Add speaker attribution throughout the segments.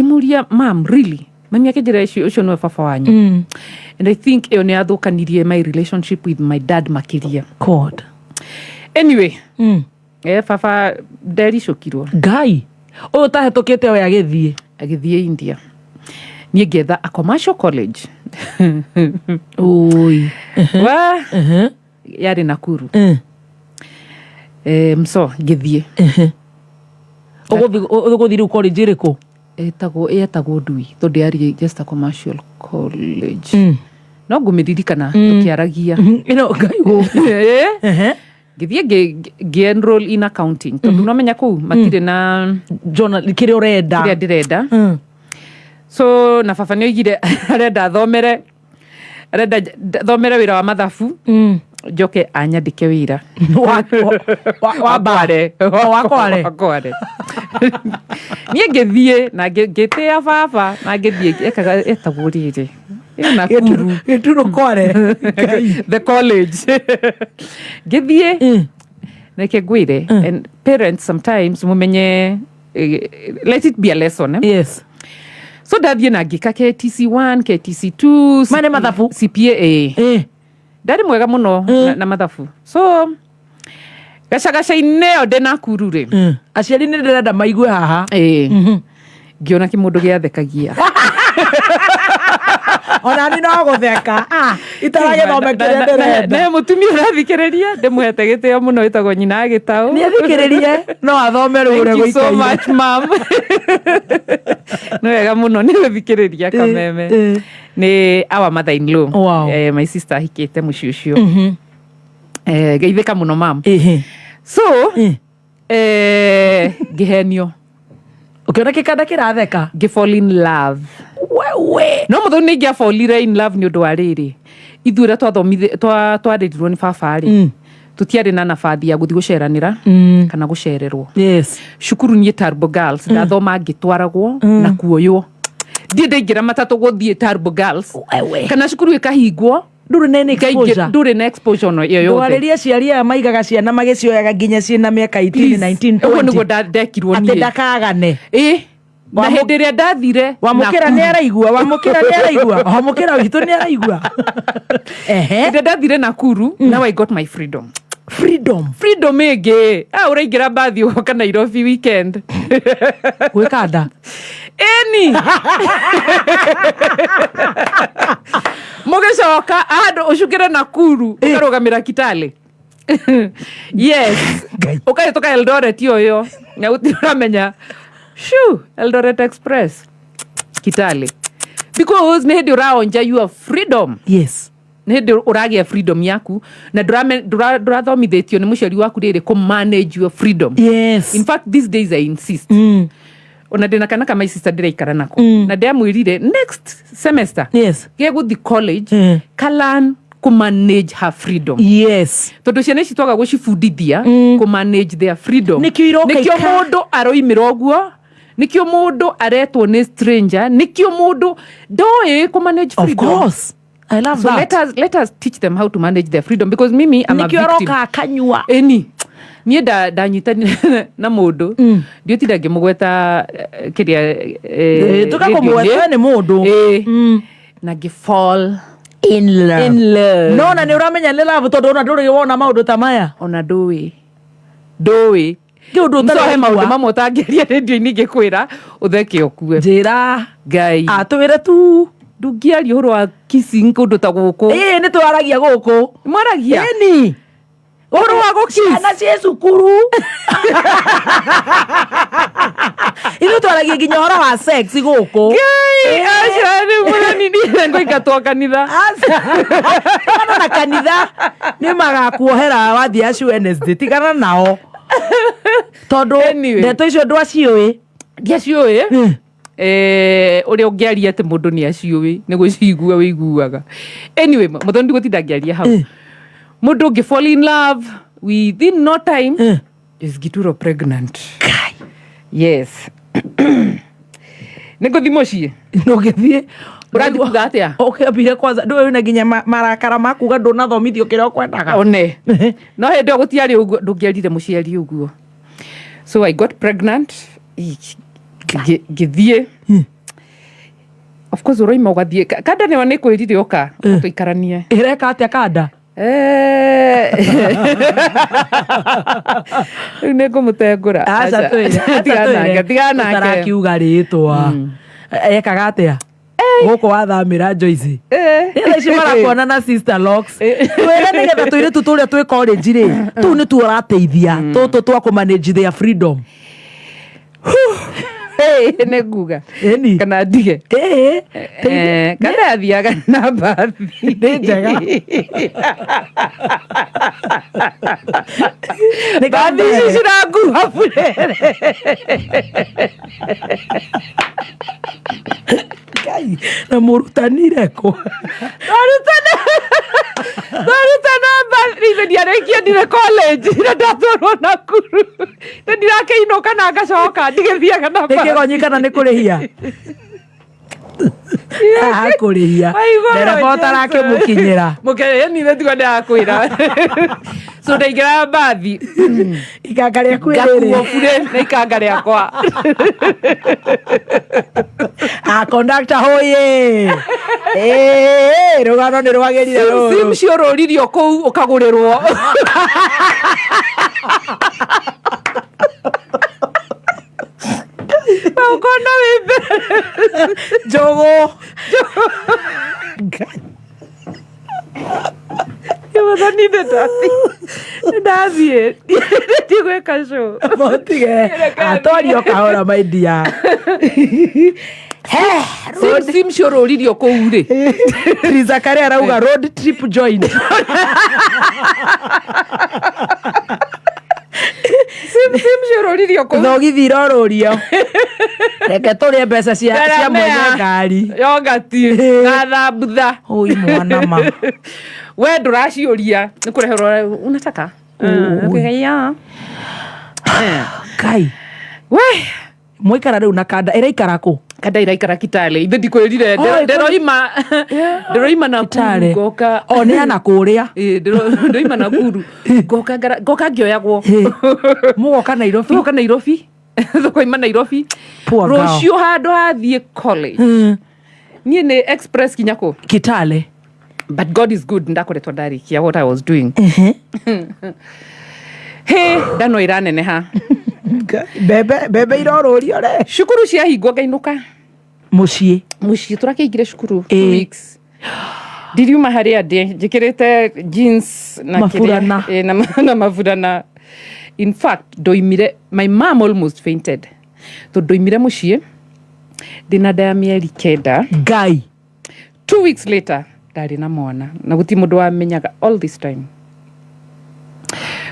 Speaker 1: Ngĩmũria, "Mam, really?" Mami akĩnjĩra, "Ũcio ũcio nĩwe baba wanyu." And I think ĩyo nĩ yathũkanirie my relationship with my dad makĩria.
Speaker 2: God.
Speaker 1: Anyway, baba ndericũkirwo.
Speaker 2: Ngai, ũyũ ũtahetũkĩte we agĩthiĩ.
Speaker 1: Agĩthiĩ India, niĩ ngĩetha a commercial college.
Speaker 2: Oi.
Speaker 1: Wa yarĩ Nakuru. Mso ngĩthiĩ.
Speaker 2: Ũgũthiĩ rĩu college ĩrĩkũ?
Speaker 1: Ĩtagwo Ndui, tondũ yarĩ just a commercial college. No ngũmĩririkana tũkĩaragia.
Speaker 2: Ĩno Ngai wũ.
Speaker 1: Ngĩthiĩ ngĩ enroll in accounting, tondũ nomenya kũu matirĩ na
Speaker 2: John, kĩrĩa ũrenda.
Speaker 1: Kĩrĩa ndĩrenda. So na baba nĩ oigire arenda thomere, arenda thomere wĩra wa mathabu, njoke anyandĩke wĩra.
Speaker 2: Wa
Speaker 1: Kware.
Speaker 2: O, wa Kware.
Speaker 1: Wa Kware. Niĩ ngĩthiĩ na ngĩtĩĩa baba na ngĩthiĩ ekaga etagwo rĩrĩ ĩ Nakuru.
Speaker 2: Gĩturo Kware. Ngai.
Speaker 1: The college ngĩthiĩ. Reke ngwĩre, and parents sometimes mumenye, let it be a lesson, eh? So ndathiĩ na ngĩka KTC 1, KTC 2.
Speaker 2: Maya nĩ mathabu?
Speaker 1: CPA, eh. Ndarĩ mwega mũno na mathabu, so gacagaca-inĩ ĩyo ndĩ Nakuru rĩ,
Speaker 2: Aciari nĩ ndĩrenda maigue haha.
Speaker 1: Ngĩona kĩmũndũ gĩathekagia.
Speaker 2: Ona ni no gũtheka. Ah, itaragĩthome kĩrĩa ndĩrenda.
Speaker 1: Na mũtumia ũrathikĩrĩria, ndĩmũhete gĩtĩo mũno, wĩtagwo nyina wa Gĩtaũ.
Speaker 2: Nĩ athikĩrĩrie, no athome rĩu ũrĩa
Speaker 1: Thank you so
Speaker 2: gũikaire.
Speaker 1: much, mam. Nĩ wega mũno nĩ gũthikĩrĩria kameme. Nĩ our mother in law. My sister ahikĩte mũciĩ ũcio. Geithĩka mũno, mam. So ngĩhenio.
Speaker 2: Ũkĩona kĩkanda kĩratheka.
Speaker 1: Ngĩ fall in love.
Speaker 2: Wewe.
Speaker 1: No mũthoni nĩ ingĩabolire in love nĩ ũndũ wa rĩrĩ, ithuĩ ũrĩa twarĩrirwo nĩ baba rĩ, tũtiarĩ na nabathi ya gũthiĩ gũceranĩra kana gũcererwo. Cukuru niĩ Turbo Girls ndathoma ngĩtwaragwo na kuoywo, ndiĩ ndaingĩra matatũ gũthiĩ Turbo Girls.
Speaker 2: Wewe.
Speaker 1: Kana cukuru ĩkahingwo.
Speaker 2: Ndũrĩ na any exposure.
Speaker 1: Ndũrĩ na exposure ono ĩyo yothe.
Speaker 2: Ndwarĩrie aciari aya maigaga ciana magĩcioyaga nginya ciĩna mĩaka 18,
Speaker 1: Please.
Speaker 2: 19,
Speaker 1: Ũguo nĩguo
Speaker 2: 20.
Speaker 1: ndekirwo
Speaker 2: Atĩ
Speaker 1: niĩ.
Speaker 2: ndakagane.
Speaker 1: Ĩ na hĩndĩ ĩrĩa ndathire
Speaker 2: Wamũkĩra
Speaker 1: Nakuru-
Speaker 2: nĩ araigua, wamũkĩra nĩ araigua, wamũkĩra witũ nĩ araigua. Ehe.
Speaker 1: Hĩndĩ ĩrĩa ndathire Nakuru, now I got my freedom.
Speaker 2: Freedom.
Speaker 1: Freedom ĩngĩ, ah, ũraingĩra mbathi ũgoka Nairobi weekend.
Speaker 2: Gwĩka nda.
Speaker 1: Ĩni mũgĩcoka handũ ũcukĩre Nakuru, ũkarũgamĩra Kitale, yes.
Speaker 2: Ngai.
Speaker 1: Ũkahĩtũka Eldoret ũyũ na gũtirĩ ũramenya shu Eldoret Express Kitale, because nĩ hĩndĩ ũraonja your freedom. Nĩ hĩndĩ ũragĩa freedom yaku na ndũrathomithĩtio nĩ mũciari waku rĩrĩ kũ manage your freedom. In fact, these days I insist, ona ndĩna kana ka my sister ndĩraikara nako, na ndĩamwĩrire next semester gegũthi college, kalan kũ manage her freedom. Tondũ ciana ici twaga gũcibundithia kũ manage their freedom,
Speaker 2: Nĩkĩo iroka
Speaker 1: nĩkĩo mũndũ aroimĩra ũguo, nĩkĩo mũndũ aretwo nĩ stranger, nĩkĩo mũndũ ndoĩ kũ manage
Speaker 2: Of
Speaker 1: freedom.
Speaker 2: course. I love
Speaker 1: So
Speaker 2: that.
Speaker 1: let us teach them how to manage their freedom, because mimi I'm a
Speaker 2: Nĩkĩo
Speaker 1: victim.
Speaker 2: aroka akanyua.
Speaker 1: Ĩni niĩ ndanyitanire na mũndũ, ndiũtinda ngĩmũgweta, kĩrĩa
Speaker 2: Tũkakũmũgweta
Speaker 1: radio-inĩ.
Speaker 2: nĩ mũndũ.
Speaker 1: Na ngĩ fall
Speaker 2: In love.
Speaker 1: In love.
Speaker 2: No na nĩ ũramenya nĩ love, tondũ ona ndũrĩ wona maũndũ ta maya.
Speaker 1: Ona ndũĩ.
Speaker 2: Kĩ ũndũ ũtarĩ
Speaker 1: Mcohe maũndũ
Speaker 2: waigua.
Speaker 1: mamwe ũtangĩaria rĩndio-inĩ, ingĩkwĩra ũtheke ũkue.
Speaker 2: Njĩra.
Speaker 1: Ngai.
Speaker 2: Atwĩre tu.
Speaker 1: Ndũngĩaria ũhoro wa kissing kũndũ ta gũkũ.
Speaker 2: Ĩĩ, nĩ twaragia gũkũ.
Speaker 1: Mwaragia?
Speaker 2: Ĩni.
Speaker 1: Ũhoro wa gũkiss?
Speaker 2: Ciana ciĩ cukuru. Ithuĩ twaragia nginya ũhoro wa sex gũkũ.
Speaker 1: Ngai, aca nĩ mũranini ngũingatwo kanitha.
Speaker 2: Aca. Tigana na kanitha, nĩ magakuohera wathiĩ Ash Wednesday, tigana nao tondũ
Speaker 1: Anyway.
Speaker 2: ndeto icio ndwaciũĩ.
Speaker 1: Ndiaciũĩ. Ũrĩa ũngĩaria atĩ mũndũ nĩ aciũĩ nĩ gũcigua wĩiguaga. Anyway, mũthoni, ndigũtinda ngĩaria hau. Mũndũ ũngĩ fall in love, within no time is Gituro pregnant. Yes, nĩ ngũthi mũciĩ.
Speaker 2: Ndũgĩthiĩ.
Speaker 1: Ũrathiĩ kuga atĩa?
Speaker 2: Ũkĩambire kwanza ndũĩ wĩna nginya marakara ma kuga ndũnathomithio kĩrĩa ũkwendaga.
Speaker 1: One no hĩndĩ ĩyo gũtiarĩ ũguo, ndũngĩerire mũciari ũguo. So I got pregnant. Ngĩthiĩ, of course ũroima ũgathiĩ. Kanda nĩyo nĩ kwĩrire ũka tũikaranie.
Speaker 2: Ĩreka atĩa kanda?
Speaker 1: Rĩu nĩ ngũmũtengũra.
Speaker 2: Aca
Speaker 1: Aca.
Speaker 2: twĩre.
Speaker 1: Tigana nake, tigana nake.
Speaker 2: Tarakiuga rĩtwa. Ekaga atĩa gũkũ wathamĩra, Joyce? Nĩgetha ici marakuona na sister locks, twĩre nĩgetha tũirĩtu tũrĩa twĩ college rĩ, tũu nĩ tuo ũrateithia tũtũ twa kũ manage their freedom.
Speaker 1: Nĩ nguga
Speaker 2: Ĩni.
Speaker 1: kana ndige?
Speaker 2: Ĩĩ.
Speaker 1: Kana athiaga na mbathi.
Speaker 2: Nĩ njega. Nĩ
Speaker 1: Mbathi ici cirakua burere.
Speaker 2: Ngai, na mũrutanire kũ?
Speaker 1: Twarutana mbathi ithe ndiarĩkia, ndire college na ndatwarwo Nakuru nĩ ndirakĩinũka na ngacoka ndigĩthiaga na
Speaker 2: Nĩ
Speaker 1: mbathi.
Speaker 2: kĩgonyi kana nĩ kũrĩhia? Haha kũrĩhia.
Speaker 1: Waigua.
Speaker 2: Ndereba ũtarakĩmũkinyĩra.
Speaker 1: Mũkeni nĩ tiguo ndĩrakwĩra. So ndaingĩra mbathi,
Speaker 2: Ikanga rĩaku
Speaker 1: ngakuo
Speaker 2: rĩrĩ.
Speaker 1: bure na ikanga rĩakwa.
Speaker 2: Ah, conductor hoye. Eh, rũgano nĩ rwagĩrire
Speaker 1: Sim
Speaker 2: rũrũ.
Speaker 1: ciũrũririo kũu ũkagũrĩrwo. Na ũkona wĩ mbere.
Speaker 2: Njũgũ. Ngai.
Speaker 1: Wathani nĩ ndathiĩ ndigwĩka show.
Speaker 2: Mũtige. Atwario kahora, my dear.
Speaker 1: Sim ciũrũririo kũu rĩ.
Speaker 2: Zakaria arauga road trip joint.
Speaker 1: Sim ciũrũririo kũu.
Speaker 2: Thogithi irorũrio. Reke tũrĩe mbeca cia mwene ngari.
Speaker 1: Yogati na thambutha.
Speaker 2: Oi mwana ma.
Speaker 1: We ndũraciũria, nĩ kũreherwo unataka.
Speaker 2: Ui.
Speaker 1: Ya.
Speaker 2: Kai.
Speaker 1: We.
Speaker 2: Mwaikara rĩu na kanda ĩraikara kũ?
Speaker 1: Kanda iraikara Kitale. Ithe ndikwĩrire?
Speaker 2: Oh,
Speaker 1: Ndĩroima ndĩroima Nakuru
Speaker 2: Kitale.
Speaker 1: ngoka.
Speaker 2: O nĩ ana kũrĩa.
Speaker 1: Ĩ, ndĩroima Nakuru ngoka ngoka ngĩoyagwo.
Speaker 2: Mũgoka Nairobi.
Speaker 1: Tũgoka Nairobi, tũkoima Nairobi.
Speaker 2: Poor girl.
Speaker 1: Rũciũ handũ hathiĩ college, niĩ nĩ express kinya kũ?
Speaker 2: Kitale.
Speaker 1: But God is good, ndakoretwo ndarĩkia what I was doing. He ndano ĩraneneha.
Speaker 2: Mbembe mbembe irorũrio re.
Speaker 1: Cukuru ciahingwo ngainũka.
Speaker 2: Mũciĩ.
Speaker 1: Mũciĩ tũrakĩingire cukuru two weeks ndiriuma harĩa ndĩ njĩkĩrĩte jeans na
Speaker 2: Maburana.
Speaker 1: Na maburana. In fact ndoimire, my mom almost fainted tondũ ndoimire mũciĩ ndĩna nda ya mĩeri 9.
Speaker 2: Ngai.
Speaker 1: 2 weeks later ndarĩ na mwana na gũtirĩ mũndũ wamenyaga all this time.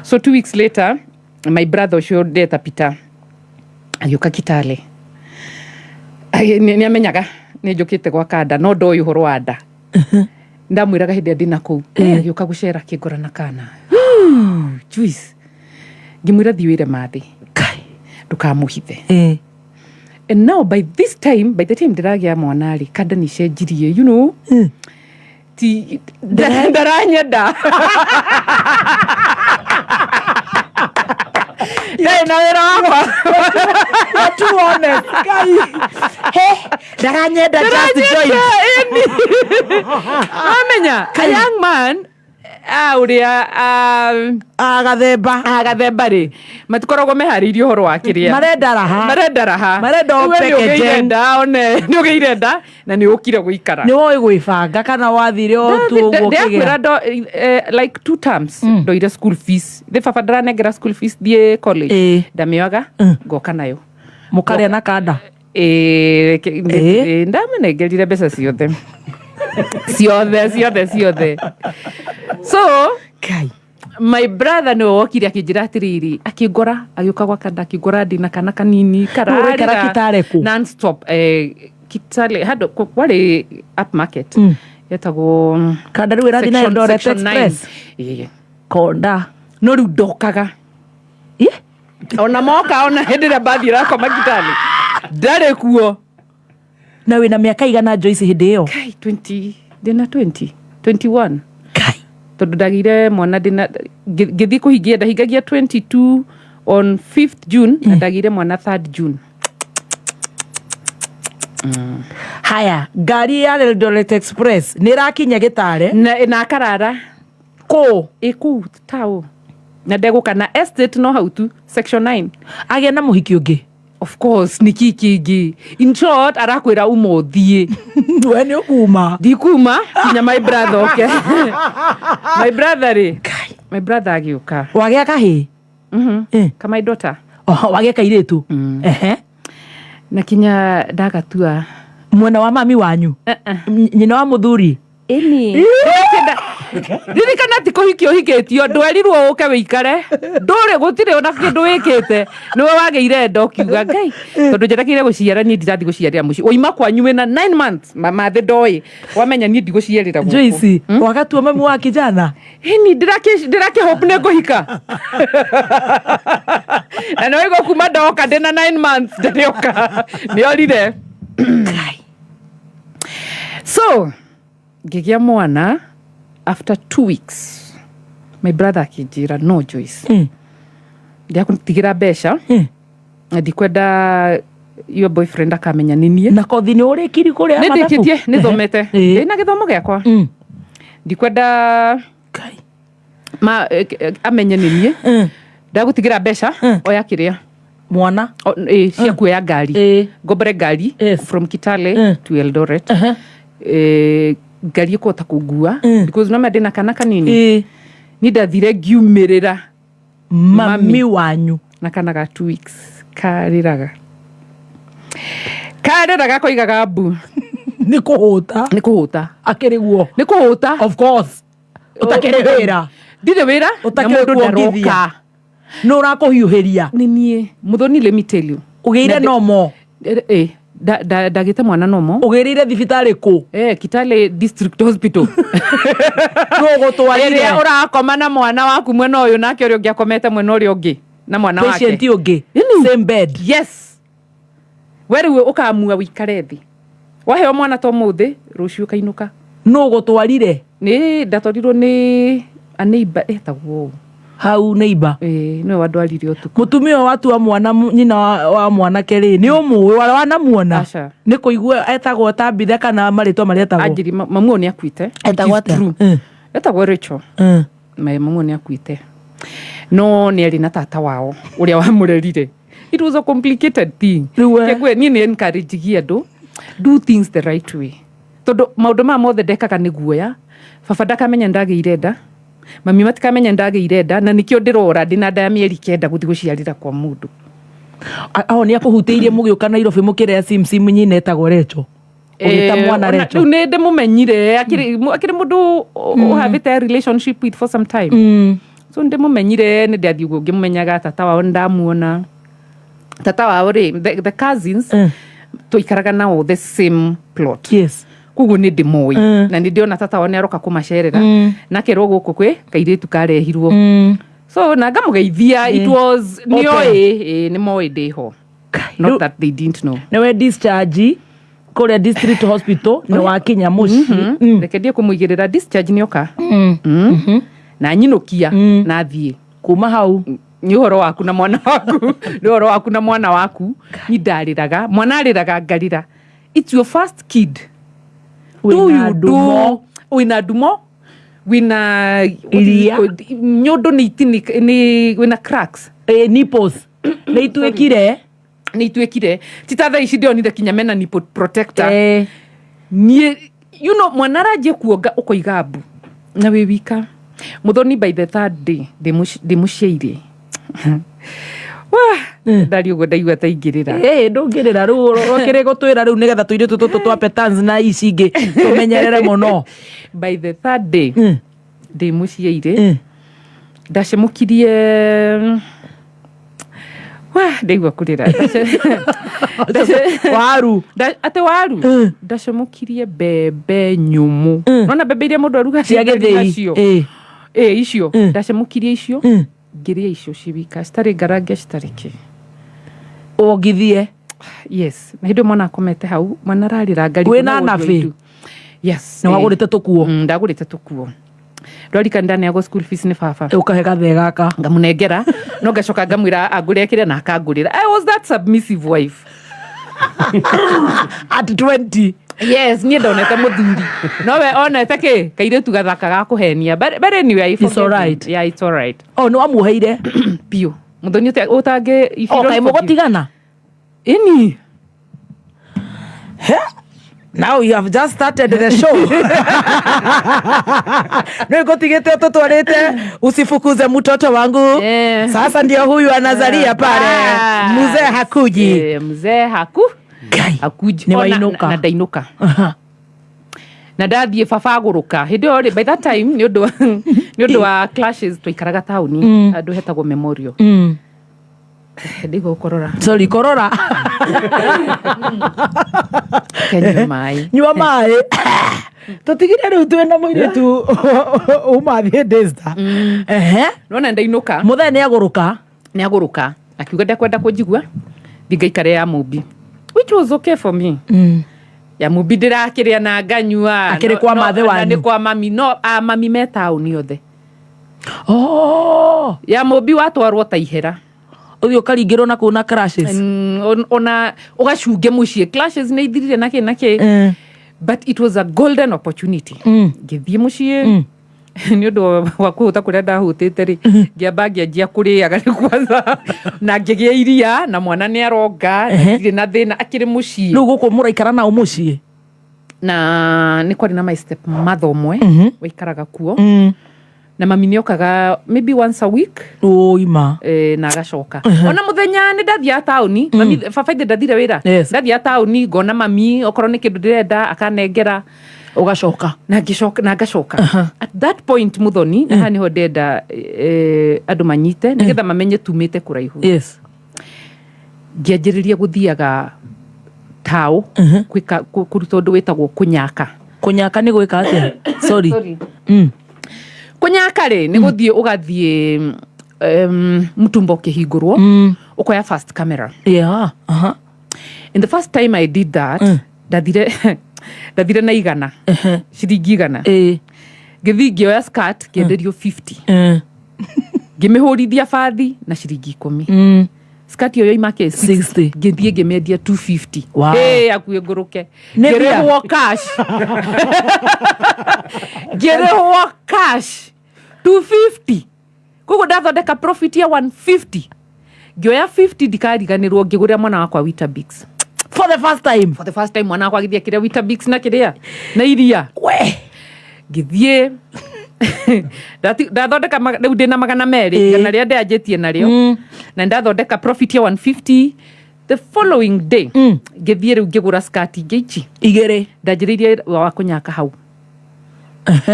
Speaker 1: So 2 weeks later my brother ũcio ndeta Peter agĩũka Kitale. Nĩ amenyaga nĩ njũkĩte gwa kanda no ndoĩ ũhoro wa nda, ndamwĩraga hĩndĩ ĩrĩa ndĩna kũu. Agĩũka gũcera akĩngora na kana. Juice, ngĩmwĩra thiĩ wĩre mathĩ.
Speaker 2: Ngai.
Speaker 1: Ndũkamũhithe. And now by this time, by the time ndĩragĩa mwana rĩ, kanda nĩ cenjirie, ti ndaranyenda, ndarĩ na wĩra wakwa.
Speaker 2: You're too honest. Ngai. He, ndaranyenda just join.
Speaker 1: Wamenya a young man ũrĩa
Speaker 2: Agathemba.
Speaker 1: Agathemba rĩ, matikoragwo meharĩirie ũhoro wa kĩrĩa.
Speaker 2: Marenda raha.
Speaker 1: Marenda raha.
Speaker 2: Marenda o
Speaker 1: Rĩu we nĩ
Speaker 2: packaging.
Speaker 1: ũgĩire nda, one nĩ ũgĩire nda na nĩ ũkire gũikara.
Speaker 2: Nĩ woĩ gwĩbanga kana wathire o tu ũguo
Speaker 1: Ndĩrakwĩra
Speaker 2: ũkĩgĩa?
Speaker 1: Like two terms ndoire school fees thĩ, baba ndaranengera school fees thiĩ college. Ndamĩoaga ngoka nayo.
Speaker 2: Mũkarĩa na kanda.
Speaker 1: Ĩĩ, ndamũnengerire mbeca ciothe ciothe ciothe ciothe. So
Speaker 2: Ngai.
Speaker 1: my brother nĩwe wokire akĩnjĩra atĩrĩrĩ, akĩngora, agĩũka gwa kanda akĩngora ndĩna kana kanini.
Speaker 2: Ũraikara
Speaker 1: Kararĩra
Speaker 2: Kitale kũ?
Speaker 1: Non-stop. Kitale handũ kwarĩ upmarket yetagwo
Speaker 2: Kanda rĩu ĩrathiĩ na Eldoret
Speaker 1: Section nine.
Speaker 2: Express.
Speaker 1: Ĩĩ.
Speaker 2: Konda.
Speaker 1: No rĩu ndokaga. Ona moka, ona hĩndĩ ĩrĩa mbathi ĩrakoma Kitale ndarĩ kuo.
Speaker 2: Na wĩna mĩaka igana, Joyce, hĩndĩ ĩyo?
Speaker 1: Kai, 20, ndĩna 20, 21.
Speaker 2: Kai.
Speaker 1: Tondũ ndagĩire mwana ndĩna ngĩthiĩ kũhingia, ndahingagia 22 on 5th June na ndagĩire mwana 3rd June.
Speaker 2: Haya, ngari ya Eldoret Express nä ĩrakinya Gĩtare.
Speaker 1: Na akarara.
Speaker 2: Kũ?
Speaker 1: Ĩkũu tao na ndegũka na estate no hau tu, section 9.
Speaker 2: Agĩa na mũhiki ũngĩ?
Speaker 1: Of course, nĩ kĩ kĩngĩ? In short, arakwĩra uma ũthiĩ.
Speaker 2: We nĩ ũkuma?
Speaker 1: Ndikuma kinya my brother oke. My brother rĩ, my brother agĩũka.
Speaker 2: Wagĩa kahĩ?
Speaker 1: Ka my daughter.
Speaker 2: Oho, wagĩa kairĩtu. Ehe.
Speaker 1: Na kinya ndagatua.
Speaker 2: Mwena wa mami wanyu? Nyina wa mũthuri?
Speaker 1: Ĩni. Ririkana ti kũhikio ũhikĩtio, ndwerirwo ũke wĩikare, ndũrĩ gũtirĩ ona kĩndũ wĩkĩte, nĩwe wagĩire nda ũkiuga Ngai tondũ njerekeire gũciara, niĩ ndirathiĩ gũciarĩra mũciĩ waima kwanyu wĩna 9 months, mathĩ ndoĩ wamenya niĩ ndigũciarĩra gũkũ.
Speaker 2: Joyce, wagatua mami wa kijana?
Speaker 1: Ĩni, ndĩrakĩ hope nĩ ngũhika na nĩ waigua kuma ndoka ndĩna 9 months ndĩrĩoka nĩorire. So ngĩgĩa mwana after 2 weeks, my brother akĩnjĩra, "No, Joyce, ndĩrakũtigĩra mbeca na ndikwenda your boyfriend akamenya nĩ niĩ."
Speaker 2: Na kothi nĩ ũrĩkiri kũrĩa
Speaker 1: Nĩ
Speaker 2: mathabu?
Speaker 1: ndĩkĩtie, nĩ thomete. Ndĩna gĩthomo gĩakwa. Ndikwenda
Speaker 2: Ngai.
Speaker 1: ma, amenye nĩ niĩ. Ndagũtigĩra mbeca, oya kĩrĩa
Speaker 2: Mwana.
Speaker 1: Cia kuoya ngari, ngombore ngari from Kitale to Eldoret. Ngari ĩkũhota kũngua because noma ndĩna kana kanini. Ni ndathire ngiumĩrĩra.
Speaker 2: Mami wanyu.
Speaker 1: Na kana ga 2 weeks karĩraga, karĩraga koigaga mbu.
Speaker 2: Nĩ kũhũta.
Speaker 1: Nĩ kũhũta.
Speaker 2: Akĩrĩ guo.
Speaker 1: Nĩ kũhũta.
Speaker 2: Of course, ũtakĩrĩ wĩra.
Speaker 1: Ndirĩ wĩra na
Speaker 2: Ũtakĩrĩ
Speaker 1: mũndũ
Speaker 2: kuongithia.
Speaker 1: ndaroka.
Speaker 2: Nĩ ũrakũhiũhĩria.
Speaker 1: Nĩ niĩ, Muthoni, let me tell you.
Speaker 2: Ũgĩire nomo?
Speaker 1: Ndagĩte mwana nomo.
Speaker 2: Ũgĩrĩire thibitarĩ kũ?
Speaker 1: Kitale District Hospital.
Speaker 2: Nũ ũgũtwarire?
Speaker 1: Ĩrĩa ũrakoma na mwana waku mwena ũyũ, nake ũrĩa ũngĩ akomete mwena ũrĩa ũngĩ na mwana wake.
Speaker 2: Patient ũngĩ.
Speaker 1: Ĩni.
Speaker 2: Same bed.
Speaker 1: Yes, we rĩu ũkamua wĩikare thĩ, waheo mwana to mũthĩ, rũciũ ũkainũka.
Speaker 2: Nũ ũgũtwarire?
Speaker 1: Nĩ ndatwarirwo nĩ a neighbor etagwo ũũ.
Speaker 2: Hau neighbor?
Speaker 1: Ĩĩ, nĩwe wandwarire ũtukũ.
Speaker 2: Mũtumia ũyũ watua mwana nyina wa mwanake rĩ, nĩ ũmũĩ wara wanamuona?
Speaker 1: Aca.
Speaker 2: Nĩ kũigua etagwo Tabitha kana marĩtwa marĩa etagwo?
Speaker 1: Anjĩri mamu ũyũ nĩ akuĩte.
Speaker 2: Etagwo
Speaker 1: Which is
Speaker 2: atĩa?
Speaker 1: true. Etagwo Rachel. Mamu ũyũ nĩ akuĩte, no nĩ arĩ na tata wao ũrĩa wamũrerire. It was a complicated thing.
Speaker 2: Rĩu we-
Speaker 1: Kĩgue, niĩ nĩ encourage andũ, do things the right way, tondũ maũndũ maya mothe ndekaga nĩ guoya baba ndakamenya ndagĩire nda, mami matikamenya ndagĩire nda, na nĩkĩo ndĩrora ndĩna nda ya mĩeri 9 gũthiĩ gũciarĩra kwa mũndũ.
Speaker 2: Aho nĩ akũhutĩirie mũgĩũka Nairobi mũkĩrĩa simsim, nyina etagwo Recho, ũgĩta mwana Recho?
Speaker 1: Rĩu nĩ ndĩmũmenyire, akĩrĩ mũndũ ũhavĩte a relationship with for some time. So ndĩmũmenyire, nĩ ndathiĩ ũguo ngĩmũmenyaga tata wao, nĩ ndamuona tata wao rĩ, the cousins tũikaraga nao the same plot. Koguo nĩ ndĩmoĩ na nĩ ndĩona tata wao nĩ aroka kũmacerera na kerwo gũkũ kwĩ kairĩtu karehirwo. So na ngamũgeithia, it was nĩoĩ, nĩ moĩ ndĩho, not that they didn't know.
Speaker 2: Nĩwe discharge kũrĩa district hospital, nĩ wakinya mũciĩ.
Speaker 1: Reke ndiĩ kũmũigĩrĩra discharge nĩoka na nyinũkia na thiĩ.
Speaker 2: Kuma hau?
Speaker 1: Nĩ ũhoro waku na mwana waku, nĩ ũhoro waku na mwana waku. Ni ndarĩraga, mwana arĩraga ngarĩra. It's your first kid. Do
Speaker 2: Wĩna
Speaker 1: you do
Speaker 2: ndumo.
Speaker 1: Wĩna ndumo, wĩna
Speaker 2: Iria.
Speaker 1: Nyondo nĩ itini, nĩ wĩna cracks.
Speaker 2: Nipples nĩ ituĩkire.
Speaker 1: Nĩ ituĩkire, ti ta thaa ici ndĩonire kinya mena nipple protector. Niĩ mwana aranjia kuonga ũkoiga mbu na wĩ wika, Muthoni. By the third day ndĩmũciaire. Wah, ndari ũguo ndaigua ta ingĩrĩra.
Speaker 2: Ĩ, ndũngĩrĩra rĩu, ũkĩrĩ gũtwĩra rĩu nĩgetha tũirĩtu tũtũ twa petans na ici ingĩ tũmenyerere mũno.
Speaker 1: By the third day ndĩmũciaire, ndacemũkirie. Wah, ndaigua kũrĩra.
Speaker 2: Waru.
Speaker 1: Atĩ waru. Ndacemũkirie mbembe nyũmũ. Nona mbembe iria mũndũ aruga
Speaker 2: cia
Speaker 1: gĩtheri
Speaker 2: gĩthĩi.
Speaker 1: Nacio. Ĩ, icio ndacemũkirie, icio ngĩrĩa icio ciwika, citarĩ ngarange, citarĩ kĩ.
Speaker 2: Wongithie.
Speaker 1: Yes, na hĩndĩ ĩyo mwana akomete hau, mwana ararĩra ngarigwo
Speaker 2: Wĩna
Speaker 1: no ũndũ
Speaker 2: nabi?
Speaker 1: ũndũ. Yes.
Speaker 2: Nĩ wagũrĩte tũkuo?
Speaker 1: Ndagũrĩte tũkuo. Ndwarika ndaneagwo school fees nĩ baba.
Speaker 2: Ũkahe gathee gaka.
Speaker 1: Ngamũnengera, no ngacoka ngamwĩra angũrĩre kĩrĩa na akangũrĩra. I was that submissive wife.
Speaker 2: At 20.
Speaker 1: Yes, niä ndonete må thuri nowe onete kä kairä tu gathaka ga kå henia. But anyway, I
Speaker 2: It's
Speaker 1: forgive him.
Speaker 2: alright.
Speaker 1: Yeah, it's alright.
Speaker 2: Oh, nä wamuoheire?
Speaker 1: Biå må thoni å tangä.
Speaker 2: O kaä må gå tigana?
Speaker 1: Ini.
Speaker 2: Now you have just started the show. Nä ngå tigä te tå twarä te usifukuze mtoto wangu. Sasa ndio huyu anazalia pale.
Speaker 1: Ah.
Speaker 2: Mzee hakuji.
Speaker 1: Eh, mzee haku
Speaker 2: Ngai.
Speaker 1: hakuji.
Speaker 2: Nĩ
Speaker 1: O, na-
Speaker 2: wainũka.
Speaker 1: na ndainũka.
Speaker 2: Aha.
Speaker 1: Na ndathiĩ baba agũrũka hĩndĩ ĩyo rĩ, by that time nĩ ũndũ wa clashes twaikaraga taũni handũ hetagwo Memorial. Ndigwo ũkorora.
Speaker 2: Sorry, korora.
Speaker 1: Kenyua maĩ.
Speaker 2: Nyua maä tå tigire rä u twä na må irä tu uma thiä ndĩsta. Ehe.
Speaker 1: Nona ndainũka.
Speaker 2: Må thee nä agå rå ka.
Speaker 1: Nĩ agũrũka akiuga ndekwenda kũnjigua thi ngaikare ya mũmbi, which was okay for me. Ya mũmbi ndĩrakĩrĩa na nganyua.
Speaker 2: Akĩrĩ kwa mathe
Speaker 1: na
Speaker 2: wanyu?
Speaker 1: Nĩ kwa mami, no a mami me taũni othe.
Speaker 2: Å
Speaker 1: Ya mũmbi watwarwo ta ihera.
Speaker 2: thiä å karingä rwo na kå na crashes.
Speaker 1: Ona ũgacunge mũciĩ, clashes nĩ ithirire na kĩ na kĩ. But it was a golden opportunity. Ngĩthiĩ mũciĩ nĩ ũndũ wa kũhũta kũrĩa ndahũtĩte rĩ, ngĩamba ngĩanjia kũrĩaga rĩ kwanza na ngĩgĩa iria na mwana nĩ aronga na ndirĩ na thĩna akĩrĩ mũciĩ.
Speaker 2: Rä u gå kå må raikara nao må ciä?
Speaker 1: Na nĩ kwarĩ na my step mother ũmwe waikaraga kuo na mami nĩ okaga maybe once a week.
Speaker 2: Å ima.
Speaker 1: Na agacoka ona muthenya nä ndathiaga taũni. Mami baba ithe ndathire wĩra. Ndathiaga taũni ngona mami, okorwo nĩ kĩndũ ndĩrenda akanengera.
Speaker 2: Å gacoka.
Speaker 1: Na ngĩcoka na ngacoka. At that point, muthoni, na haha nĩho ndenda andũ manyite nĩgetha mamenye tumĩte kũraihu. Ngĩanjĩrĩria gũthiaga taũ gwĩka kũruta ũndũ wĩtagwo kũnyaka.
Speaker 2: Kå nyaka nä gwä ka atä? Sorry.
Speaker 1: Sorry. Kũnyaka rĩ nĩ gũthiĩ ũgathiĩ mtumba ũkĩhingũrwo ũkoya first camera.
Speaker 2: Yeah. Aha.
Speaker 1: And the first time I did that, ndathire na 100, ciringi 100. Ngĩthiĩ ngĩoya skirt ngĩenderio 50. Ngĩmĩhũrithia bathi na ciringi 10. Skirt ĩyo yoima kĩ?
Speaker 2: 60.
Speaker 1: Ngĩthiĩ ngĩmĩendia 250.
Speaker 2: Wow.
Speaker 1: Hey, akuĩ ngũrũke.
Speaker 2: Nĩ mbia?
Speaker 1: Ngĩrĩhwo cash, ngĩrĩhwo cash 250. Koguo ndathondeka profit ya 150. Ngĩoya 50, ndikariganĩrwo, ngĩgũrĩra mwana wakwa Weetabix.
Speaker 2: For the first time.
Speaker 1: For the first time mwana wakwa agĩthiĩ akĩrĩa Weetabix na kĩrĩa na iria.
Speaker 2: We.
Speaker 1: Ngĩthiĩ ndathondeka rĩu ndĩna 200. 100 rĩrĩa ndĩanjĩtie narĩo na ndathondeka profit ya 150. The following day ngĩthiĩ rĩu ngĩgũra skirt ingĩ ici.
Speaker 2: Igä rä.
Speaker 1: Ndanjĩrĩirie wa kũnyaka hau.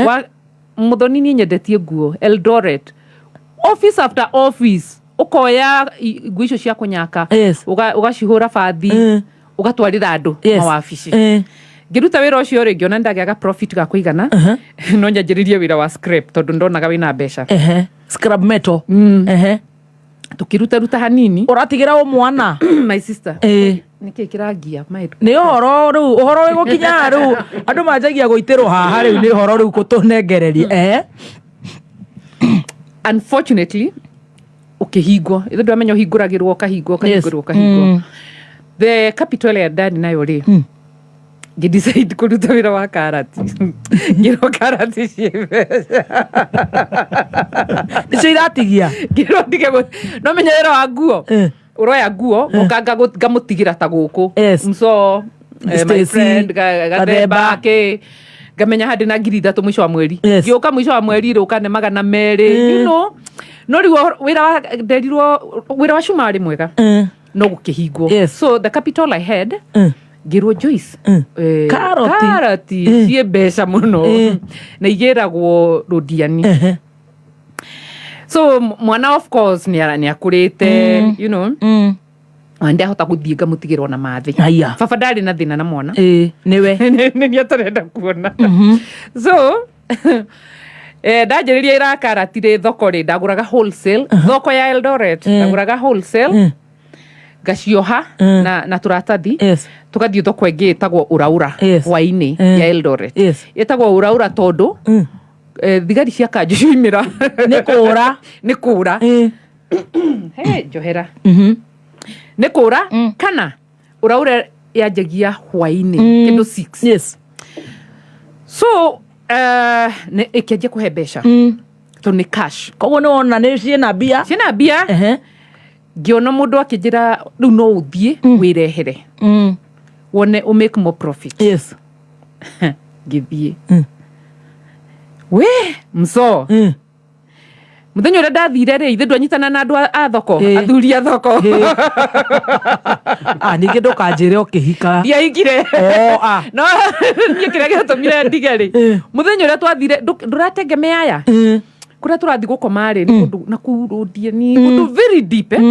Speaker 1: Wa muthoni, niĩ nyendetie nguo Eldoret, office after office, ũkoya nguo icio cia kũnyaka, ũgacihũra bathi, ũgatwarĩra andũ mawabici. Ngĩruta wĩra ũcio rĩ, ngĩona ndagĩaga profit ga kũigana, no nyanjĩrĩrie wĩra wa scrap tondũ ndonaga wĩna mbeca.
Speaker 2: Ehe. Scrap metal. Ehe.
Speaker 1: Tũkĩruta ruta hanini.
Speaker 2: Å ratigä ra å mwana?
Speaker 1: My sister. Nĩkĩ kĩrangia my
Speaker 2: Nä å horo rä u, å horo wä gå kinya rä u andå manjagia gå itä rwo haha rä u nä å horo rä u kå tå nengereria. Ehe.
Speaker 1: Unfortunately ũkĩhingwo ithe ndwamenya ũhingũragĩrwo ũkahingwo ũkahingũrwo ũkahingwo. The capital ĩrĩa ndarĩ nayo rĩ, ngĩdecide kũruta wĩra wa karati, ngĩrwo karati ciĩ mbeca.
Speaker 2: Nä cio iratigia.
Speaker 1: Ngĩrwo ndige no menya wĩra wa nguo. Ũroya nguo ngoka ngamũtigĩra ta gũkũ. Mso my
Speaker 2: Stacy,
Speaker 1: friend gathemba
Speaker 2: Gathemba.
Speaker 1: kĩ ngamenya handĩ na 3,000 mũico wa mweri. Ngĩũka mũico wa mweri rĩ, ũkane 200. No rĩu wĩra wa nderirwo wĩra wa cuma warĩ mwega no gũkĩhingwo. So the capital I had, ngĩrwo Joyce,
Speaker 2: Karoti.
Speaker 1: karati ciĩ mbeca mũno na igĩragwo rũndiani. So mwana of course nĩ akũrĩte, na ndahota gũthiĩ ngamũtigĩrwo na mathĩ.
Speaker 2: Haya.
Speaker 1: Baba ndarĩ na thĩna na mwana.
Speaker 2: Ĩ nĩwe.
Speaker 1: Nĩ niĩ atarenda kuona. So ndanjĩrĩria ira karati rĩ thoko rĩ, ndagũraga wholesale thoko ya Eldoret. Ndagũraga wholesale, ngacioha na tũratathi. Tũgathiĩ thoko ĩngĩ ĩtagwo Uraura hwainĩ ya Eldoret. Ĩtagwo Uraura tondũ thigari cia kanjũ cioimĩra
Speaker 2: Nĩ kũra.
Speaker 1: Nĩ kũra. He njohera. Nĩ kũra kana Uraura. Yanjagia hwainĩ kĩndũ 6. So ĩkĩanjia kũhe mbeca tondũ nĩ cash.
Speaker 2: Koguo nĩ wona nĩ ciĩna mbia.
Speaker 1: Ciĩna mbia. Ngĩona mũndũ akĩnjĩra rĩu no ũthiĩ wĩrehere wone ũ make more profit. Ngĩthiĩ we mso mũthenya ũrĩa ndathire rĩ, ithe ndwanyitana na andũ a thoko, athuri a thoko.
Speaker 2: Ah, ningĩ ndũkanjĩre ũkĩhika.
Speaker 1: Ndiahikire.
Speaker 2: Oh, ah.
Speaker 1: No niĩ kĩrĩa gĩatũmire ndige rĩ, mũthenya ũrĩa twathire ndũrategemea aya kũrĩa tũrathiĩ gũkoma rĩ, nĩ kũndũ na kũu rũndie, nĩ kũndũ very deep, eh?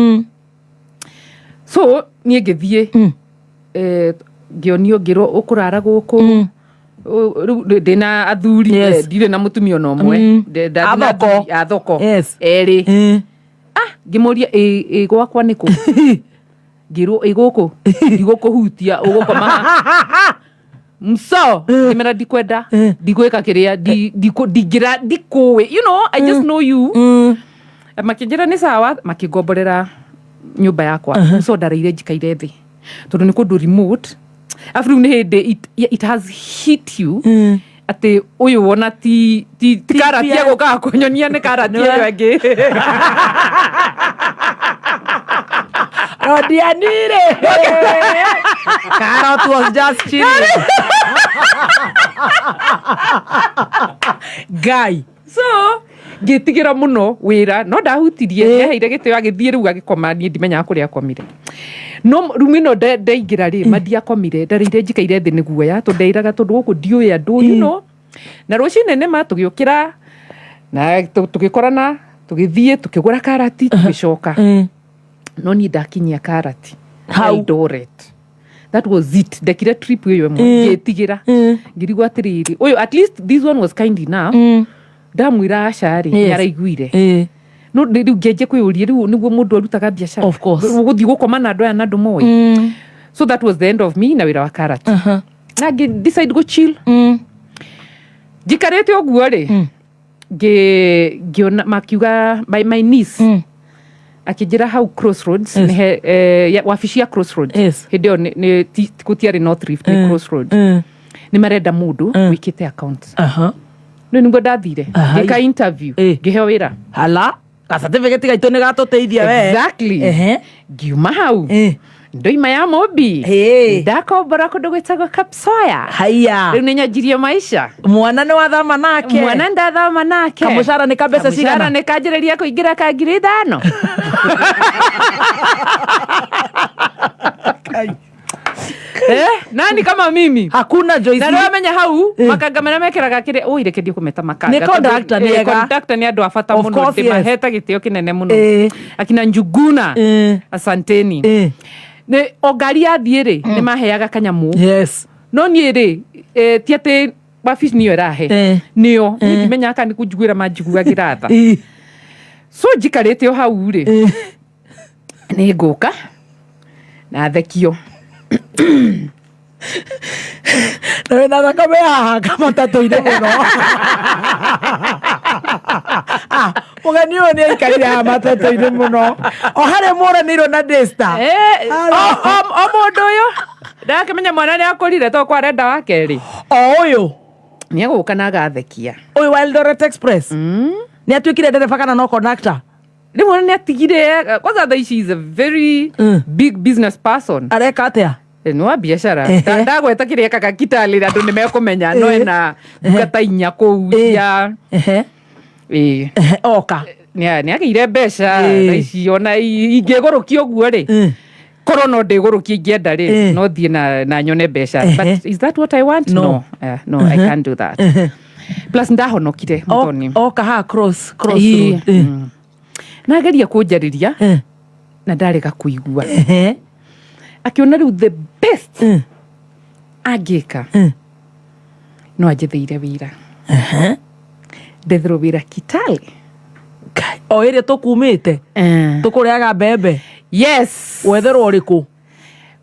Speaker 1: So niĩ ngĩthiĩ, ngĩonio, ngĩrwo ũkũrara gũkũ. Rĩu ndĩna athuri, ndirĩ na mũtumia ona ũmwe. Ndathiĩ na
Speaker 2: A thoko.
Speaker 1: athuri a thoko erĩ. Ah, ngĩmũria ĩ gwakwa nĩ kũ? Ngĩrwo ĩ gũkũ ndigũkũhutia, ũgũkoma haha. Mso ngĩmera ndikwenda, ndigwĩka kĩrĩa ndingĩra ndikũĩ, I just know you. Makĩnjĩra nĩ sawa, makĩngomborera nyũmba yakwa. Mso ndareire njikaire thĩ tondũ nĩ kũndũ remote, arabu rĩu nĩ hĩndĩ it has hit you atĩ ũyũ wona ti karati egũkaga kũnyonia nĩ karati ĩyo ĩngĩ.
Speaker 2: Rodianire. Carrot was just chilling. Guy.
Speaker 1: So ngĩtigĩra mũno wĩra no ndahutirie. Nĩaheire gĩtĩo, agĩthiĩ rĩu agĩkoma, niĩ ndimenyaga kũrĩa akomire. No rumu ĩno ndaingĩra rĩ, ma ndiakomire, ndarĩire njikaire thĩ nĩ guoya tondũ ndeiraga tondũ gũkũ ndiũĩ andũ. Na rũcinĩ nĩma tũgĩũkĩra na tũgĩkorana, tũgĩthiĩ tũkĩgũra karati, tũgĩcoka. No niĩ ndakinyia karati
Speaker 2: Hau.
Speaker 1: Eldoret, that was it. Ndekire trip ĩyo ĩmwe, ngĩtigĩra, ngĩrigwo atĩrĩrĩ, ũyũ at least this one was kind enough. Ndamwĩra aca rĩ, nĩaraiguire. No rĩu ngĩanjia kwĩyũria, rĩu nĩguo mũndũ arutaga biacara?
Speaker 2: Of course.
Speaker 1: Gũthiĩ gũkoma na andũ aya na andũ moĩ. So that was the end of me na wĩra wa karati, na ngĩ decide go chill. Njikarĩte ũguo rĩ, ngĩona makiuga my niece akĩnjĩra hau Crossroads nĩhe wabici ya Crossroads. Hĩndĩ ĩyo gũtiarĩ North Rift, nĩ Crossroads. Nĩ marenda mũndũ wĩkĩte account. Rĩu nĩguo ndathire, ngĩka interview, ngĩheo wĩra.
Speaker 2: Hala. Ka certificate gaitũ nĩ gatũteithia we.
Speaker 1: Exactly. Ngiuma hau, ndoima ya Mobi, ndakombora kũndũ gwĩtagwo Kapsoya.
Speaker 2: Haya.
Speaker 1: Rĩu nĩ nyanjirie maisha.
Speaker 2: Mwana nĩ wathama nake.
Speaker 1: Mwana ndathama nake.
Speaker 2: Kamũcara nĩ ka mbeca
Speaker 1: Kamũcara
Speaker 2: cigana?
Speaker 1: nĩ kanjĩrĩria kũingĩra ka 5,000. Eh, nani kama mimi?
Speaker 2: Hakuna, Joyce.
Speaker 1: Na nĩwamenya hau makanga marĩa mekĩraga kĩrĩa ũ ireke ndiĩ kũmeta makanga.
Speaker 2: Nĩ conductor,
Speaker 1: Tondũ,
Speaker 2: nĩ ega.
Speaker 1: Conductor nĩ andũ a bata
Speaker 2: Of
Speaker 1: mũno.
Speaker 2: course, yes.
Speaker 1: Ndĩmahete gĩtĩo kĩnene mũno. Akina Njuguna, asanteni. Nĩ o ngari yathiĩ rĩ, nĩ maheaga kanyamũ. No niĩ rĩ, ti atĩ wabici nĩyo ĩrahe, nĩo niĩ ndimenyaga kana nĩ kũnjiguĩra manjiguagĩra tha. So njikarĩte o hau rĩ, nĩ ngũka na thekio.
Speaker 2: Na wĩna thakame haha kamatatũ-inĩ mũno. Ah, mũgeni ũyũ nĩ aikarire haha matatũ-inĩ mũno o harĩa mũranĩirwo na Daystar.
Speaker 1: O mũndũ ũyũ ndakĩmenya mwana nĩ akũrire to kwa arenda wa kerĩ.
Speaker 2: O ũyũ.
Speaker 1: Nĩ egũka na agathekia.
Speaker 2: Ũyũ wa Eldoret Express nĩ atuĩkire ndereba kana no conductor?
Speaker 1: Rĩmwe nĩ atigire kwanza, thaa ici is a very big business person.
Speaker 2: Areka atĩa?
Speaker 1: Nĩ wa biacara. Ndagweta kĩrĩa ekaga Kitale andũ nĩ mekũmenya, no ena nduka ta inya kũu cia ĩĩ.
Speaker 2: Oka.
Speaker 1: Nĩ agĩire mbeca. Thaa ici ona ingĩgũrũkia ũguo rĩ, korwo no ndĩgũrũkie ingĩenda rĩ, no thiĩ na nyone mbeca. But is that what I want?
Speaker 2: No.
Speaker 1: No, no, I can't do that. Plus ndahonokire, Muthoni.
Speaker 2: Oka haha cross road.
Speaker 1: Nageria kũnjarĩria na ndarega kũigua. Akĩona rĩu the best angĩka no anjetheire wĩra. Ndetherwo wĩra Kitale.
Speaker 2: Kai, o ĩrĩa tũkumĩte tũkũrĩaga mbembe?
Speaker 1: Yes.
Speaker 2: Wetherwo ũrĩkũ?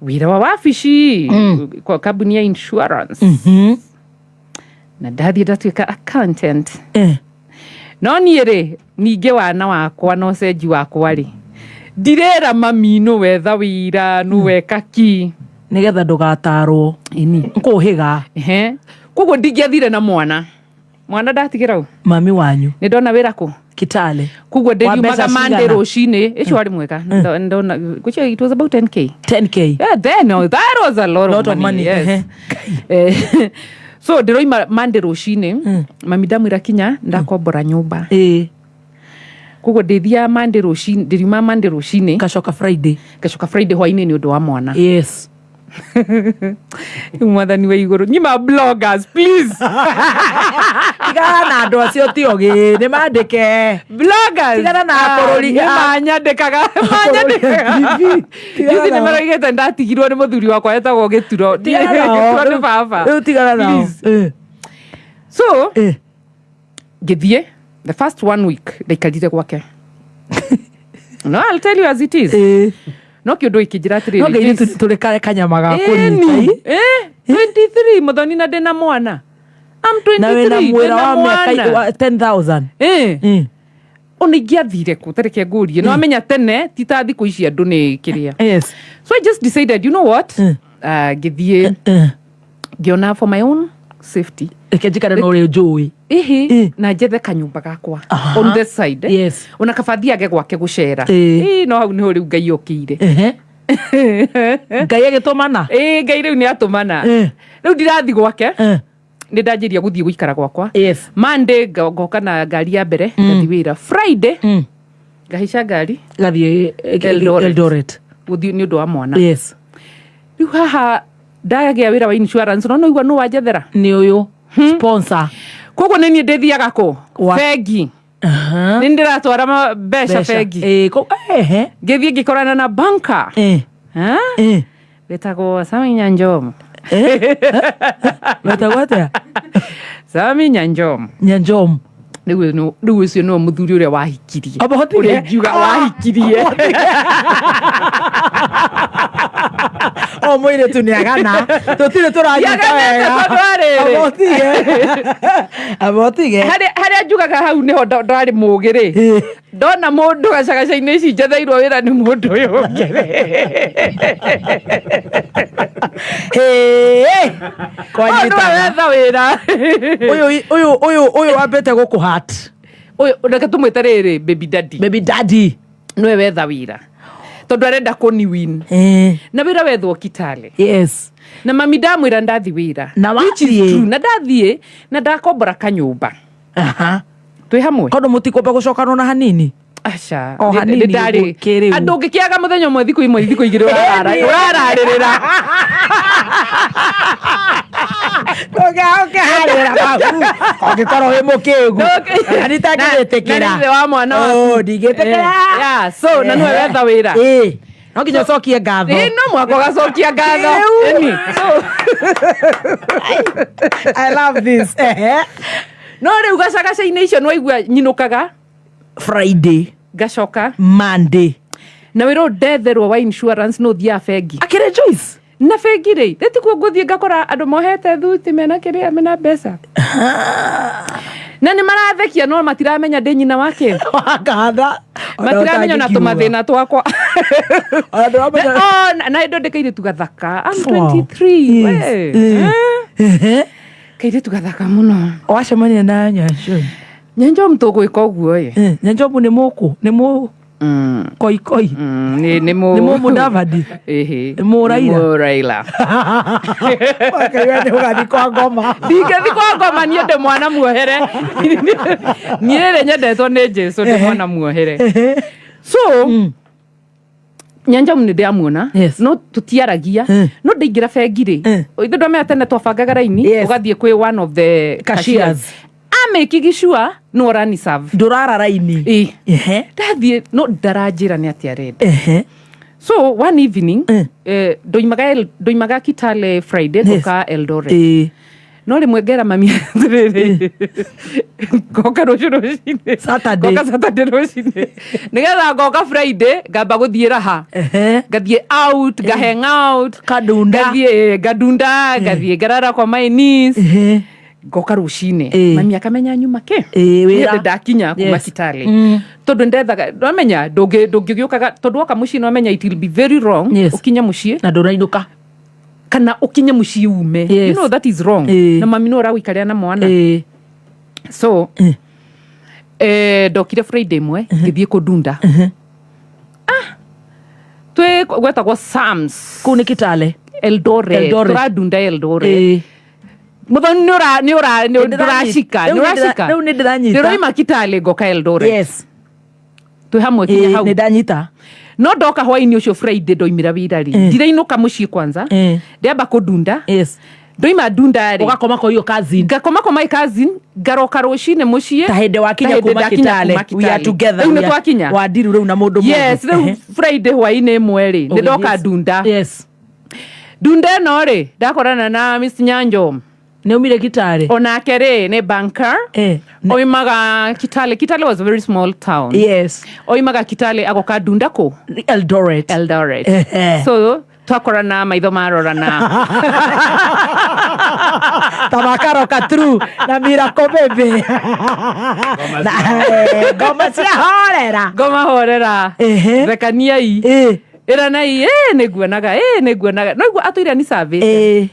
Speaker 1: Wĩra wa wabici kwa kambuni ya insurance, na ndathiĩ ndatuĩka accountant. No niĩ rĩ, ningĩ wana wakwa na ũcenji wakwa rĩ, ndirera mami nũ wetha wĩra nũ weka ki.
Speaker 2: Nĩgetha ndũgatarwo.
Speaker 1: Ĩni.
Speaker 2: Nkũhĩga.
Speaker 1: Ehe, koguo ndingĩathire na mwana, mwana ndatigĩra ũ?
Speaker 2: Mami wanyu.
Speaker 1: Nĩ ndona wĩra kũ?
Speaker 2: Kitale.
Speaker 1: Koguo
Speaker 2: Wa
Speaker 1: ndĩriumaga
Speaker 2: mbeca
Speaker 1: Monday
Speaker 2: cigana?
Speaker 1: rũcinĩ ĩcio warĩ mwega. Ndona gwĩciria it was about 10K.
Speaker 2: 10K.
Speaker 1: Yeah, then oh, that was a lot,
Speaker 2: Lot
Speaker 1: of money.
Speaker 2: Of money.
Speaker 1: Yes. So ndĩroima Monday rũcinĩ, mami ndamwĩra kinya ndakombora nyũmba. Koguo ndĩthiaga Monday rũcinĩ, ndĩriuma Monday rũcinĩ.
Speaker 2: Gacoka Friday.
Speaker 1: Ngacoka Friday hwainĩ nĩ ũndũ wa mwana. Rĩu mwathani wa igũrũ, nyima bloggers, please.
Speaker 2: Tigana na andũ acio tiogĩ nĩ mandĩke.
Speaker 1: Bloggers.
Speaker 2: Tigana na akũrũri-
Speaker 1: nĩ manyandĩkaga, manyandĩkaga.
Speaker 2: Tigana
Speaker 1: Juzi nĩ
Speaker 2: nao.
Speaker 1: maraugĩte ndatigirwo nĩ mũthuri wakwa etagwo Gĩturo.
Speaker 2: Tigana nao.
Speaker 1: Gĩturo nĩ baba.
Speaker 2: Rĩu tigana nao.
Speaker 1: Please. So ngĩthiĩ the first one week ndaikarire gwake. No, I'll tell you as it is. No kĩũndũ ĩkĩnjĩra atĩrĩrĩ,
Speaker 2: No ngai
Speaker 1: Joyce,
Speaker 2: tũrĩ kare kanyama ga
Speaker 1: Ĩni,
Speaker 2: kũnyita.
Speaker 1: 23 muthoni na ndĩna mwana. I'm
Speaker 2: Na wĩna
Speaker 1: 23
Speaker 2: mwĩra
Speaker 1: ndĩna
Speaker 2: wa mĩaka
Speaker 1: mwana.
Speaker 2: wa 10,000.
Speaker 1: Ona ingĩathire kũ tareke ngũrie, no amenya tene ti ta thikũ ici andũ nĩ kĩrĩa. So I just decided, you know what, ngĩthiĩ ngĩona for my own safety
Speaker 2: Reke njikare na ũrĩa njũĩ.
Speaker 1: Ihi, na njethe kanyũmba gakwa on the side. Ona kaba thiage gwake gũcera. Ĩ, no hau nĩho rĩu Ngai okĩire.
Speaker 2: Ngai agĩtũmana.
Speaker 1: Ĩ, Ngai rĩu nĩ atũmana. Rĩu ndirathi gwake, nĩ ndanjĩria gũthiĩ gũikara gwakwa. Monday ngoka na ngari ya mbere, ngathiĩ wĩra. Friday ngahaica ngari
Speaker 2: Gathiĩ
Speaker 1: Eldoret.
Speaker 2: Eldoret.
Speaker 1: Gũthiĩ nĩ ũndũ wa mwana. Rĩu haha ndagĩa wĩra wa insurance, no noigua nũ wanjethera?
Speaker 2: Nĩ ũyũ sponsor.
Speaker 1: Koguo nĩ niĩ ndĩthiaga kũ? Bengi. Nĩ ndĩratwara mbeca bengi. Ngĩthiĩ ngĩkorana na banker. Ha? Wĩtagwo Sami Nyanjom.
Speaker 2: Wetagwo atĩa?
Speaker 1: Sami Nyanjom.
Speaker 2: Nyanjom.
Speaker 1: Rĩu ũcio nĩwe mũthuri ũrĩa wahikirie.
Speaker 2: Abohotire?
Speaker 1: Ũrĩa ingiuga wahikirie.
Speaker 2: O mũirĩtu nĩ agana tũtirĩ tũranyita
Speaker 1: Ndiaganĩte
Speaker 2: wega.
Speaker 1: tondũ arĩrĩ.
Speaker 2: Abotige. Abotige.
Speaker 1: Harĩa njugaga hau nĩho ndarĩ mũgĩ rĩ. Ndona mũndũ gacagaca-inĩ ici njetheirwo wĩra nĩ mũndũ ũyũ ũngĩ.
Speaker 2: Hĩ,
Speaker 1: Kwanyita wetha wĩra.
Speaker 2: Ũyũ ũyũ ũyũ ũyũ wambĩte gũkũ hat.
Speaker 1: Ũyũ reke tũmwĩte rĩrĩ baby daddy.
Speaker 2: Baby daddy.
Speaker 1: Nĩwe wetha wĩra tondũ arenda kũni win. Na wĩra wethwo Kitale. Na mami ndamwĩra ndathi wĩra.
Speaker 2: Na
Speaker 1: Which is
Speaker 2: wathiĩ?
Speaker 1: true. Na ndathiĩ na ndakombora kanyũmba. Twĩ hamwe.
Speaker 2: Tondũ mũtikwamba gũcokanwo na hanini.
Speaker 1: Aca.
Speaker 2: O hanini
Speaker 1: Nĩ ndarĩ.
Speaker 2: ũguo kĩrĩu.
Speaker 1: Andũ ũngĩkĩaga mũthenya ũmwe, thikũ imwe, thikũ igĩrĩ ũrararĩrĩra.
Speaker 2: Ũkĩharĩra mahu ũngĩkorwo wĩ mũkĩgu. Na nitangĩgĩtĩkĩra.
Speaker 1: Na nĩ ithe wa mwana waku.
Speaker 2: Oh, ndingĩtĩkĩra.
Speaker 1: Yeah, so na nĩwe wetha wĩra.
Speaker 2: Ĩĩ. No nginya ũcokie ngatho.
Speaker 1: Ĩĩ, no mwaka ũgacokia ngatho.
Speaker 2: Kĩu.
Speaker 1: Ĩni. So
Speaker 2: I love this. Ehe.
Speaker 1: No rĩu gacagaca-inĩ icio nĩwaigua nyinũkaga
Speaker 2: Friday.
Speaker 1: Ngacoka
Speaker 2: Monday.
Speaker 1: Na wĩra ũyũ ndetherwo wa insurance no ũthiaga bengi.
Speaker 2: Akĩrĩ Joyce.
Speaker 1: Na bengi rĩ, rĩtikuo ngũthiĩ ngakora andũ mohete thuti mena kĩrĩa mena mbeca na nĩ marathekia no matiramenya ndĩ nyina wake.
Speaker 2: Wakanda.
Speaker 1: Matiramenya na tũmathĩna twakwa.
Speaker 2: Ona ndũramenya.
Speaker 1: Oh, na hĩndĩ ndĩ kairĩtu gathaka. I'm
Speaker 2: Wow.
Speaker 1: 23.
Speaker 2: Yes.
Speaker 1: We.
Speaker 2: Eh.
Speaker 1: Eh? Kairĩtu gathaka mũno.
Speaker 2: Wacemania na Nyanjom.
Speaker 1: Nyanjom tũgwĩka ũguo ĩ.
Speaker 2: Nyanjom nĩ mũkũ nĩ mũ koikoi.
Speaker 1: Nĩ mũ
Speaker 2: Nĩ mũ Mudavadi.
Speaker 1: Ĩhĩ.
Speaker 2: Nĩ mũ Raila.
Speaker 1: Nĩ mũ Raila.
Speaker 2: Wakaigua nĩ ũgathiĩ kwa ngoma.
Speaker 1: Ndingĩthiĩ kwa ngoma, niĩ ndĩ mwana muohere. Niĩ rĩ nyendetwo nĩ Jesu, ndĩ mwana muohere. So Nyanjom nĩ ndĩramuona. No tũtiaragia. No ndaingĩra bengi rĩ, ithuĩ ndwamenya tene twabangaga raini ũgathiĩ kwĩ one of the
Speaker 2: cashiers.
Speaker 1: Cashiers amĩkigi sure no ũrani serve.
Speaker 2: Ndũrara raini.
Speaker 1: Ĩ. Ndathiĩ no ndaranjĩra nĩ atĩa arenda. So one evening, ndoimaga Kitale Friday, ngoka Eldoret. No rĩmwe ngera mami atĩrĩrĩ, ngoka rũciũ rũcinĩ.
Speaker 2: Saturday.
Speaker 1: Ngoka Saturday rũcinĩ nĩgetha ngoka Friday ngamba gũthiĩ raha. Ngathiĩ out, nga hang out.
Speaker 2: Kadunda.
Speaker 1: Ngathiĩ ngandunda, ngathiĩ ngarara kwa my niece. Ngoka rũcinĩ. Mami akamenya nyuma kĩ.
Speaker 2: Wĩra.
Speaker 1: Hĩndĩ ndakinya kuma Kitale. Tondũ ndethaga ndwamenya ndũngĩgĩũkaga tondũ woka mũciĩ nwamenya it will be very wrong. Ũkinye mũciĩ
Speaker 2: na ndũrainũka.
Speaker 1: Kana ũkinye mũciĩ ume. You know that is wrong. Na mami no ũragũikarĩra na mwana. So ndokire Friday ĩmwe, ngĩthiĩ kũndunda. Twĩ gwetagwo Sams.
Speaker 2: Kũu nĩ Kitale?
Speaker 1: Eldoret.
Speaker 2: Eldoret.
Speaker 1: Tũradunda Eldoret. Muthoni nĩ ũra nĩ ũra nĩ ndũracika, nĩ ũracika.
Speaker 2: Rĩu nĩ ndĩranyita.
Speaker 1: Ndĩroima Kitale ngoka Eldoret. Twĩ hamwe kinya hau.
Speaker 2: Nĩ ndanyita.
Speaker 1: No ndoka hwainĩ ũcio Friday ndoimĩra wĩra rĩ, ndirainũka mũciĩ kwanza. Ndĩamba kũndunda. Ndoima ndunda rĩ,
Speaker 2: Ũgakoma kwa hiyo cousin.
Speaker 1: Ngakoma kwa my cousin, ngaroka rũcinĩ mũciĩ.
Speaker 2: Ta hĩndĩ wakinya
Speaker 1: Ta hĩndĩ
Speaker 2: kuma
Speaker 1: ndakinya
Speaker 2: Kitale.
Speaker 1: kuma
Speaker 2: We are
Speaker 1: Kitale.
Speaker 2: together.
Speaker 1: Rĩu
Speaker 2: We
Speaker 1: nĩ twakinya.
Speaker 2: Wandiru rĩu na mũndũ.
Speaker 1: Yes, rĩu Friday hwainĩ ĩmwe rĩ, nĩ ndoka ndunda. Ndunda ĩno rĩ, ndakorana na Miss Nyanjo.
Speaker 2: Nĩ umire Kitale.
Speaker 1: Onake rĩ nĩ banker. Oimaga Kitale. Kitale was a very small town. Oimaga Kitale agoka ndunda kũ?
Speaker 2: Eldoret.
Speaker 1: Eldoret. So twakorana maitho marorana.
Speaker 2: Tabakaroka true na Miracle Baby na ngoma cia horera.
Speaker 1: Ngoma horera. Thekaniai. Ĩranai, nĩ nguonaga, nĩ nguonaga, no igua atũire ni service.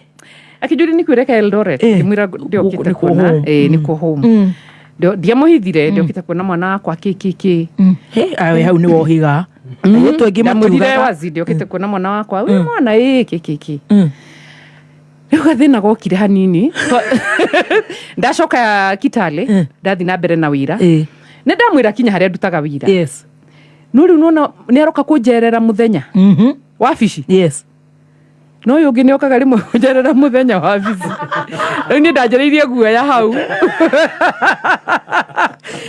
Speaker 1: Akĩnjũria nĩ kwĩreka Eldoret. Ngĩmwĩra ndiokĩte
Speaker 2: Nĩkuo
Speaker 1: kuona
Speaker 2: home.
Speaker 1: Nĩkuo home. Ndiamũhithire ndiokĩte kuona mwana wakwa kĩ kĩ kĩ.
Speaker 2: He, awe hau nĩ wohiga. Airĩtu aingĩ
Speaker 1: Ndamwĩrire
Speaker 2: matiugaga.
Speaker 1: wazi ndiokĩte kuona mwana wakwa, wĩ mwana kĩ kĩ kĩ. Rĩu gathĩna gokire hanini. Ndacoka Kitale, ndathi na mbere na wĩra. Nĩ ndamwĩra kinya harĩa ndutaga wĩra. No rĩu nona nĩ aroka kũnjerera mũthenya wabici. No ũyũ ũngĩ nĩ okaga rĩmwe kũnjerera mũthenya wabici. Rĩu niĩ ndanjĩrĩirie guoya hau.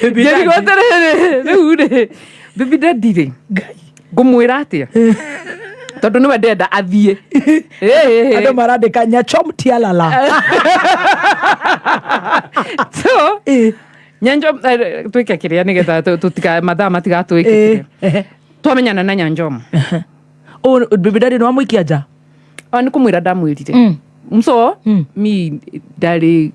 Speaker 1: Ngĩrigwo atĩrĩrĩ, rĩu rĩ, baby daddy rĩ, ngũmwĩra atĩa tondũ nĩwe ndenda athiĩ?
Speaker 2: Andũ marandĩka nyachom tialala.
Speaker 1: So Nyanjo, twĩke kĩrĩa nĩgetha tũtika mathaa matigatwĩkĩkire. Twamenyana na Nyanjom.
Speaker 2: Baby daddy nĩ wamũikia nja?
Speaker 1: O nĩ kũmwĩra ndamwĩrire. So mi ndarĩ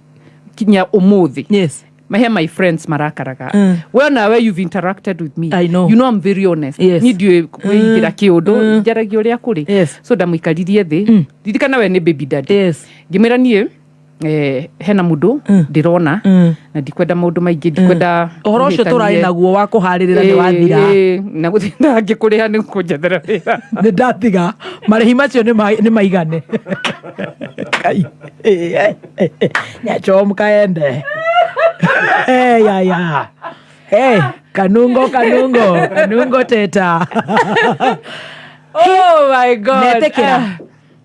Speaker 1: kinya ũmũthĩ. Mahe my friends marakaraga. We nawe you've interacted with me.
Speaker 2: I know.
Speaker 1: You know I'm very honest. Ni ndiũĩ kwĩigĩra kĩũndũ, njaragia ũrĩa kũrĩ. So ndamũikaririe thĩ, ririkana we nĩ baby daddy. Ngĩmwĩra niĩ hena mũndũ ndĩrona na ndikwenda maũndũ maingĩ, ndikwenda
Speaker 2: Ũhoro ũcio
Speaker 1: mũhĩtanie.
Speaker 2: tũrarĩ naguo wa kũharĩrĩra nĩ wathira.
Speaker 1: Na gũtinda ngĩkũrĩha nĩ kũnjethera wĩra.
Speaker 2: Nĩ ndatiga marĩhi macio nĩ maigane. Kai. Nyachom kaende. Hey, ya, ya. Hey, kanungo kanungo kanungo teta.
Speaker 1: Oh my God.
Speaker 2: Netĩkĩra?
Speaker 1: Ah.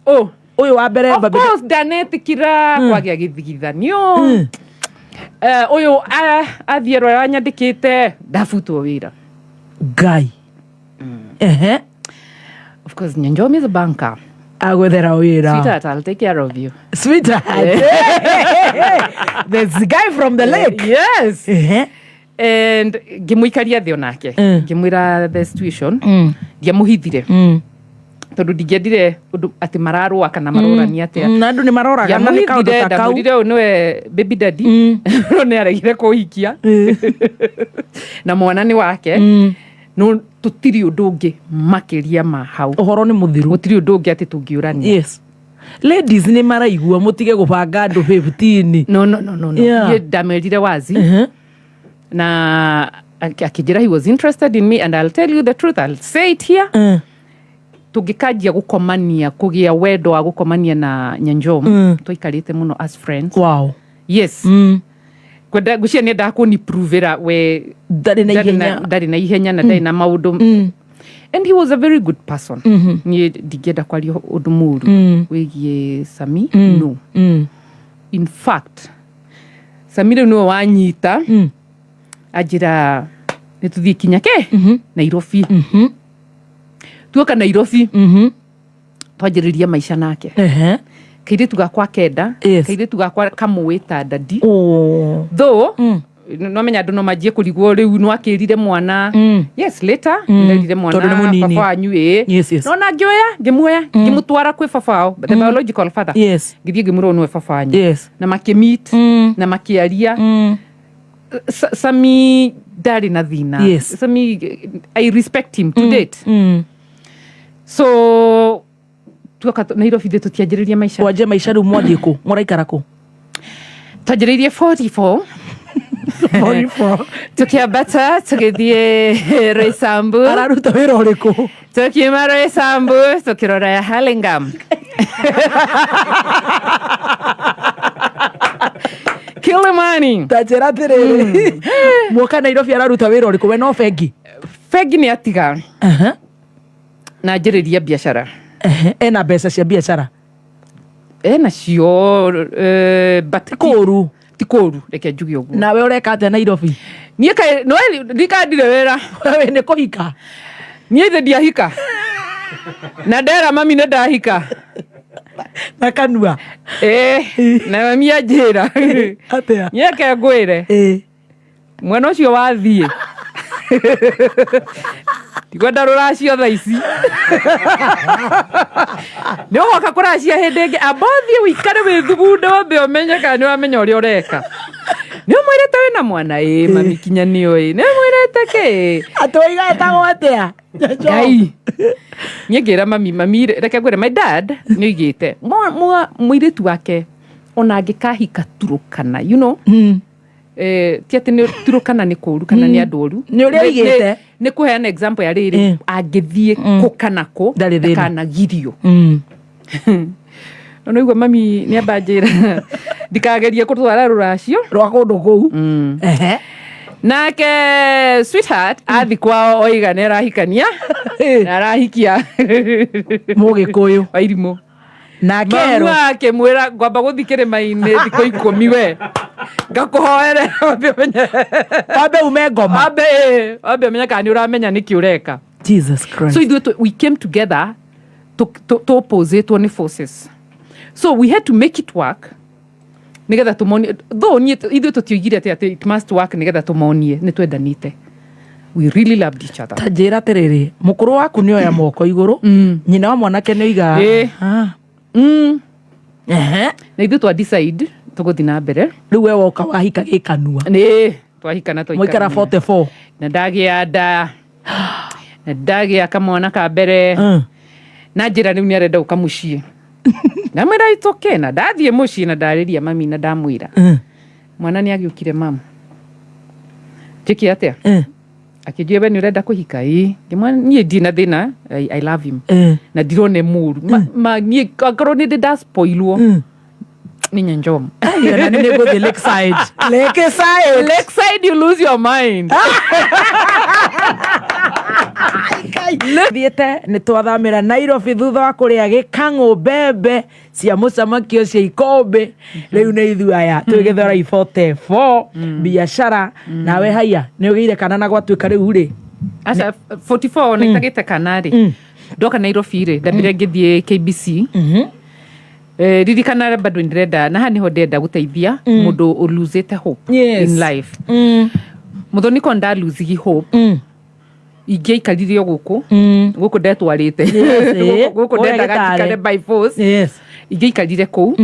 Speaker 1: Oh.
Speaker 2: Ũyũ wa mbere
Speaker 1: Of course ndanetĩkĩra kwagĩa gĩthigithanio. Ũyũ athiĩ rwara nyandĩkĩte ndabutwo wĩra.
Speaker 2: Ngai. Ehe.
Speaker 1: Of course Nyanjomi is a banker.
Speaker 2: Agwethera wĩra.
Speaker 1: Sweetheart, I'll take care of you.
Speaker 2: Sweetheart, this guy from the lake.
Speaker 1: Yes. And ngĩmũikaria thĩ onake, ngĩmwĩra the situation. Ndiamũhithire tondũ ndingĩendire ũndũ atĩ mararũa kana marorania atĩa.
Speaker 2: Na andũ nĩ maroraga na nĩ kaũndũ
Speaker 1: Ndiamũhithire,
Speaker 2: ta kau.
Speaker 1: ndamwĩrire ũyũ nĩwe baby daddy, no nĩ aregire kũhikia na mwana nĩ wake, no tũtirĩ ũndũ ũngĩ makĩria ma hau.
Speaker 2: Ũhoro nĩ mũthiru.
Speaker 1: Gũtirĩ ũndũ ũngĩ atĩ tũngĩũrania.
Speaker 2: Yes, ladies nĩ maraigua, mũtige gũbanga andũ 15.
Speaker 1: No, no, no, no, no. Niĩ ndamerire wazi na akĩnjĩra he was interested in me, and I'll tell you the truth, I'll say it here, tũngĩkanjia gũkomania, kũgĩa wendo wa gũkomania na Nyanjom, twaikarĩte mũno as friends. Yes. Kwenda ngwĩciria nĩ endaga kũniprovĩra we
Speaker 2: Ndarĩ na
Speaker 1: ndarĩ
Speaker 2: ihenya.
Speaker 1: Ndarĩ na ihenya na ndarĩ na maũndũ, and he was a very good person. Niĩ ndingĩenda kwaria ũndũ mũru wĩgiĩ Sami, no. In fact, Sami rĩu nĩwe wanyita, anjĩra nĩ tũthiĩ kinya ke Nairobi. Tuoka Nairobi, twanjĩrĩria maica nake. Kairĩtu gakwa kenda. Kairĩtu gakwa kamũĩ ta daddy. Though no menya andũ no manjie kũrigwo rĩu no akĩrire mwana. Yes, later nderire mwana
Speaker 2: Tondũ nĩ mũnini.
Speaker 1: baba wanyu ĩ. No na ngĩoya, ngĩmuoya, ngĩmũtwara kwĩ baba wao, the biological father. Ngĩthiĩ ngĩmwĩra ũyũ nĩwe baba wanyu. Na makĩmeet na makĩaria. Sami ndarĩ na thĩna. Sami, I respect him to date. So Tuoka Nairobi thĩ tũtianjĩrĩria maica.
Speaker 2: Wanjie maica rĩu, mwathiĩ kũ? Mũraikara kũ?
Speaker 1: Twanjĩrĩirie 44, tukiambata tũgĩthiĩ Roysambu.
Speaker 2: Araruta wĩra ũrĩkũ?
Speaker 1: Tukiuma Roysambu tukĩrora ya Hurlingham, Kilimani.
Speaker 2: Ta njĩra atĩrĩrĩ, muoka Nairobi araruta wĩra ũrĩkũ? We no bengi?
Speaker 1: Bengi nĩ atiga na njĩrĩria biacara.
Speaker 2: Ehe, ena mbeca cia biacara?
Speaker 1: Ena cio, but
Speaker 2: kũũru.
Speaker 1: Ti kũũru, reke njuge ũguo.
Speaker 2: Nawe ũreka atĩa Nairobi?
Speaker 1: Niĩ kaĩ no ndikandire wĩra.
Speaker 2: We nĩ kũhika?
Speaker 1: Niĩ ithe ndiahika na ndera mami nĩ ndahika.
Speaker 2: Na kanua?
Speaker 1: Ĩĩ, na mami anjĩra.
Speaker 2: Atĩa?
Speaker 1: Niĩ ke ngwĩre, mwena ũcio wathiĩ ndikwenda rũracio thaa ici, nĩ ũgoka kũracia hĩndĩ ĩngĩ. Amba ũthiĩ ũikare wĩthugunde, wambe ũmenye kana nĩ ũramenya ũrĩa ũreka. Nĩ ũmwĩrĩte wĩna mwana? Ĩ mami, kinya nĩ ũĩ nĩ ũmwĩrĩte kĩ?
Speaker 2: Atĩ waiga etagwo atĩa?
Speaker 1: Ngai, niĩ ngĩra mami, mami reke ngwĩre, my dad nĩ oigĩte mũirĩtu wake ona angĩkahika Turukana, ti atĩ nĩ Turukana nĩ kũru kana nĩ andũ oru.
Speaker 2: Nĩ ũrĩa oigĩte.
Speaker 1: Nĩ kũheana example ya rĩrĩ, angĩthiĩ kũ kana kũ,
Speaker 2: Ndarĩ thĩna.
Speaker 1: ndakanagirio. Ona igua mami nĩ amba njĩra ndikagerie kũtwara rũracio
Speaker 2: rwa kũndũ kũu. Ehe.
Speaker 1: Nake sweetheart athi kwao oiga nĩ arahikania na arahikia
Speaker 2: Mũgĩkũyũ.
Speaker 1: Wairimũ.
Speaker 2: Nake
Speaker 1: mamu
Speaker 2: erwo
Speaker 1: akĩmwĩra ngwamba gũthi kĩrĩma-inĩ thikũ 10, we ngakũhoere wambe ũmenye.
Speaker 2: Wambe ume ngoma.
Speaker 1: Wambe ũmenye kana nĩ ũramenya nĩkĩ ũreka.
Speaker 2: Jesus Christ.
Speaker 1: So ithuĩ we came together tũopposĩtwo nĩ forces, so we had to make it work nigetha tũmonie, though niĩ ithuĩ tũtioigire atĩ it must work nigetha tũmonie nĩ twendanĩte. We really loved each other.
Speaker 2: Ta njĩra atĩrĩrĩ, mũkũrũ waku nĩ oya moko igũrũ, nyina wa mwanake nĩ oiga?
Speaker 1: Ĩ.
Speaker 2: Ah. Ehe.
Speaker 1: Na ithuĩ twa decide tũgũthiĩ na mbere.
Speaker 2: Rĩu we woka wahika gĩkanua?
Speaker 1: Nĩ twahikana.
Speaker 2: Mwaikara
Speaker 1: twaikarania.
Speaker 2: 44?
Speaker 1: Na ndagĩa nda na ndagĩa kamwana ka mbere. Na njĩra rĩu nĩ arenda gũka mũciĩ, ndamwĩra it's okay, na ndathiĩ mũciĩ na ndarĩria mami na ndamwĩra mwana nĩ agĩũkire, mamu njĩke atĩa? Akĩnjĩra, we nĩ ũrenda kũhika? Ĩ, ngĩmwĩra niĩ ndirĩ na thĩna, I love him na ndirona mũru. Ma niĩ angorwo nĩ ndĩ ndaspoilwo nĩ Nyanjom.
Speaker 2: Ai, ona nĩ ngũthiĩ Lakeside. Lakeside.
Speaker 1: Lakeside, you lose your mind.
Speaker 2: Thiĩte nĩ twathamĩra Nairobi thutha wa kũrĩa gĩkang'ũ, mbembe cia mũcamakio cia ikũmbĩ. Rĩu nĩ ithuĩ aya twĩ Gĩthũrai 44 biacara. Nawe haiya nĩ ũgĩire kana na gwatuĩka rĩu rĩ?
Speaker 1: Aca, 44 na itagĩte kana rĩ, ndoka Nairobi rĩ, ndambire ngĩthiĩ KBC. Ririkana bado ndĩrenda, na haha nĩho ndĩrenda gũteithia mũndũ ũlosete hope in life. Mũthoni ko ndalosigi hope, ingĩaikarire o gũkũ gũkũ ndetwarĩte. Gũkũ
Speaker 2: Kũrĩa
Speaker 1: ndendaga
Speaker 2: gĩtarĩ.
Speaker 1: njikare by force. Ingĩaikarire kũu,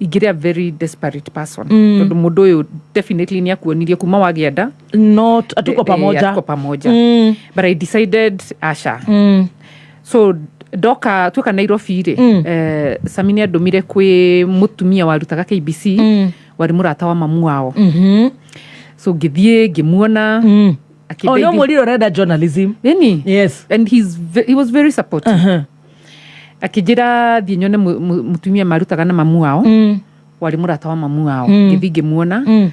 Speaker 1: ingĩrĩ a very desperate person, tondũ mũndũ ũyũ definitely nĩ akuonirie kuma wagĩa nda
Speaker 2: No hatuko pamoja.
Speaker 1: Hatuko pamoja. But I decided asha. So ndoka tuoka Nairobi rĩ, Sami nĩ andũmire kwĩ mũtumia warutaga KBC, warĩ mũrata wa mamu wao. So ngĩthiĩ ngĩmuona.
Speaker 2: O nĩ ũmwĩrire ũrenda journalism?
Speaker 1: Nini. And he was very supportive. Akĩnjĩra thiĩ nyone mũtumia marutaga na mamu wao, warĩ mũrata wa mamu wao. Ngĩthiĩ ngĩmuona,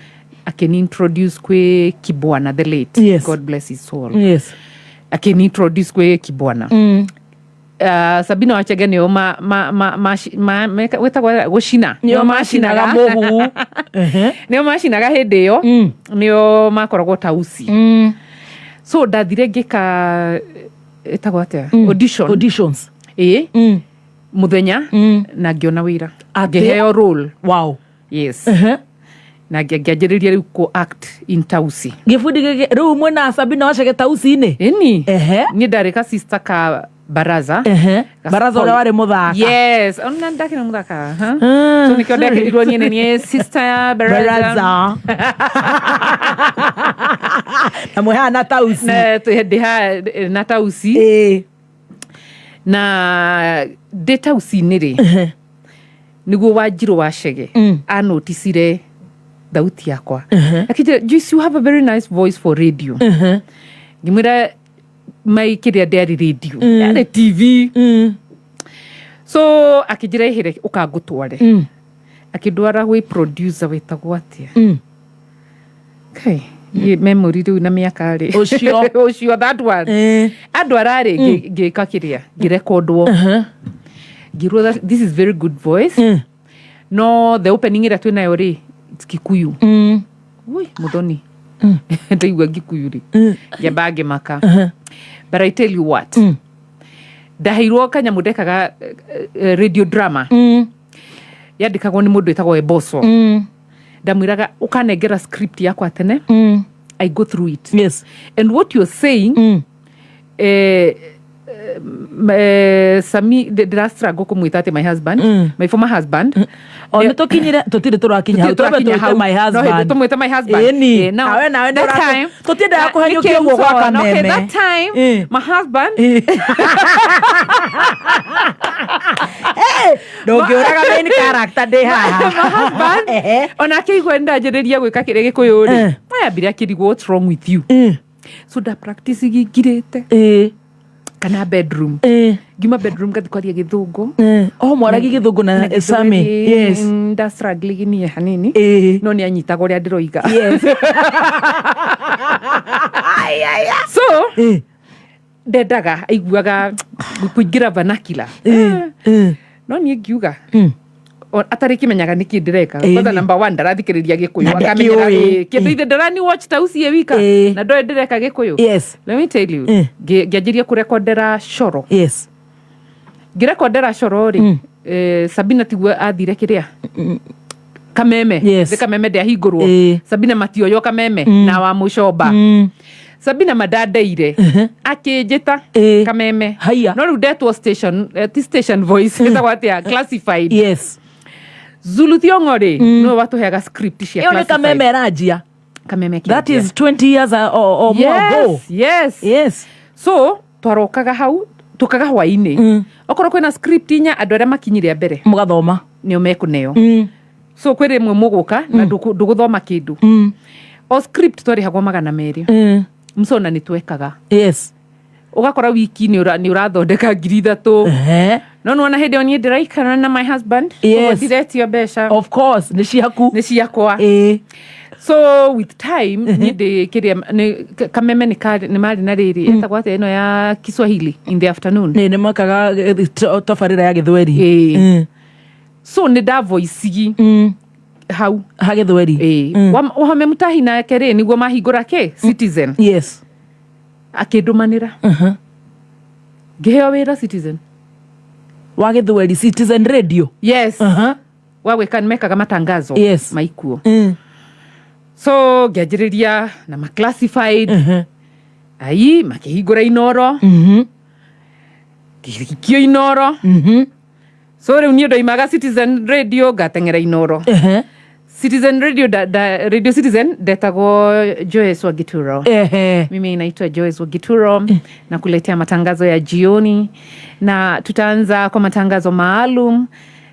Speaker 1: akĩni introduce kwĩ Kibwana, the late, God bless his soul. Akĩni introduce kwĩ Kibwana. Sabina Wachege nĩo ma wĩtagwo gũcina.
Speaker 2: Nĩo macinaga mũhu. Ehe.
Speaker 1: Nĩo macinaga hĩndĩ ĩyo. Nĩo makoragwo tausi. So ndathire ngĩka ĩtagwo atĩa, audition.
Speaker 2: Auditions.
Speaker 1: Ĩ, mũthenya na ngĩona wĩra.
Speaker 2: Atĩa?
Speaker 1: Ngĩheo role. Yes. Na ngĩanjĩrĩria rĩu kũ act in Tausi.
Speaker 2: Gĩbundi gĩkĩ rĩu mwĩna Sabina Wachege tausi-inĩ?
Speaker 1: Ĩni. Niĩ ndarĩ ka sister ka Baraza.
Speaker 2: Baraza ũrĩa warĩ mũthaka?
Speaker 1: Yes, ona ndakĩrĩ mũthaka, huh? So nĩkĩo ndekĩrirwo niĩ nĩ niĩ sister ya Baraza.
Speaker 2: Baraza na mwĩhaha na Tausi.
Speaker 1: Na ndĩ haha na Tausi. Na ndĩ tauci-inĩ rĩ, nĩguo Wanjirũ wa Chege anoticire thauti yakwa, akĩnjĩra, "Joyce, you have a very nice voice for radio." Ngĩmwĩra mai kĩrĩa ndĩarĩ radio, yarĩ TV. So akĩnjĩra, "Ĩhĩre ũkangũtware." Akĩndwara gwĩ producer wĩtagwo atĩa? Kai, memory rĩu na mĩaka rĩ.
Speaker 2: Ũcio.
Speaker 1: Ũcio, that one. Andwara rĩ, ngĩka kĩrĩa, ngĩrekondwo, ngĩrwo that this is very good voice, no the opening ĩrĩa twĩnayo rĩ, it's Kikuyu. Ui, Muthoni, ndaigua Gikuyu rĩ, ngĩamba ngĩmaka. But I tell you what, ndaheirwo kanyamũ ndekaga, radio drama yandĩkagwo nĩ mũndũ wĩtagwo Eboso. Ndamwĩraga, "Ũkanengera script yakwa tene, I go through it and what you're saying." Sami, ndĩra struggle kũmwĩta atĩ my husband, my former husband.
Speaker 2: O nĩ tũkinyire, tũtirĩ tũrakinya hau. Twambe
Speaker 1: Tũrakinya
Speaker 2: tũĩte my
Speaker 1: No, hĩndĩ
Speaker 2: husband.
Speaker 1: tũmwĩte my husband.
Speaker 2: Ĩni.
Speaker 1: Now,
Speaker 2: Nawe nawe nĩ
Speaker 1: that time,
Speaker 2: tũtiendaga kũhanyũkia ũguo gwa
Speaker 1: nĩkĩ okay,
Speaker 2: kameme.
Speaker 1: that time, my husband.
Speaker 2: Ndũngĩũraga main character ndĩ haha.
Speaker 1: My husband, ona akĩigua ndanjĩrĩria gwĩka kĩrĩa Gĩkũyũ rĩ, ayambire akĩrigwo, "What's wrong with you?" So nda practice ngirĩte kana bedroom, ngiuma bedroom ngathi kwaria Gĩthũngũ.
Speaker 2: O mwaragi Gĩthũngũ na Sami? Yes.
Speaker 1: Nda struggling niĩ hanini, no nĩ anyitaga ũrĩa ndĩroiga. So ndendaga, aiguaga kũingĩra vernacular, no niĩ ngiuga atarĩ kĩmenyaga nĩkĩ ndĩreka. Kwanza number one, ndarathikĩrĩria Gĩkũyũ.
Speaker 2: Na
Speaker 1: Akamenyera
Speaker 2: ndakĩũĩ.
Speaker 1: Kĩndũ ithe ndarani watch tausie wika na ndoĩ ndĩreka Gĩkũyũ. Let me tell you, ngĩanjĩria kũrekondera coro. Ngĩrekondera coro rĩ, Sabina tiguo athire kĩrĩa Kameme. Thĩ Kameme ndĩahingũrwo. Sabina matioywo Kameme na wa Mũcomba. Sabina madandeire akĩnjĩta Kameme.
Speaker 2: Haiya.
Speaker 1: No rĩu ndetwo station, ti station voice, ĩtagwo atĩa, classified. Zulu Thiong'o rĩ, nĩwe watũheaga script cia
Speaker 2: Ĩyo nĩ
Speaker 1: classified.
Speaker 2: Kameme ĩranjia.
Speaker 1: Kameme
Speaker 2: That
Speaker 1: kĩanjia.
Speaker 2: is 20 years or more ago.
Speaker 1: Yes. So twarokaga hau, tũkaga hwainĩ, okorwo kwĩna script inya, andũ arĩa makinyire a mbere
Speaker 2: mũgathoma.
Speaker 1: Nĩo mekũneo. So kwĩ rĩmwe mũgũka na ndũgũthoma kĩndũ. O script twarĩhagwo 200. Msona nĩ twekaga. Ũgakora wiki nĩ ũrathondeka 3,000. No nĩwona hĩndĩ ĩyo niĩ ndĩraikara na my husband. Koguo ndiretio mbeca.
Speaker 2: Of course, nĩ ciaku.
Speaker 1: Nĩ ciakwa. So with time, niĩ ndĩ kĩrĩa nĩ Kameme nĩ marĩ na rĩrĩ, ĩtagwo atĩa ĩno ya Kiswahili in the afternoon?
Speaker 2: Nĩ makaga tabarĩra ya Gĩthweri.
Speaker 1: So nĩ ndavoicigi hau.
Speaker 2: Ha Gĩthweri.
Speaker 1: Wahome Mutahi nake rĩ, nĩguo mahingũra kĩ Citizen. Akĩndũmanĩra, ngĩheo wĩra Citizen.
Speaker 2: Wa Gĩthweri, Citizen Radio.
Speaker 1: Yes. Wa gwĩka, mekaga matangazo maikuo. So ngĩanjĩrĩria na ma classified. Ai, makĩhingũra Inoro. Ngĩikio Inoro. So rĩu niĩ ndoimaga Citizen Radio ngateng'era Inoro. Citizen Radio, Radio Citizen ndetagwo Joyce Wagituro. "Mimi naitwa Joyce Wagituro na kuletea matangazo ya jioni, na tutaanza kwa matangazo maalum,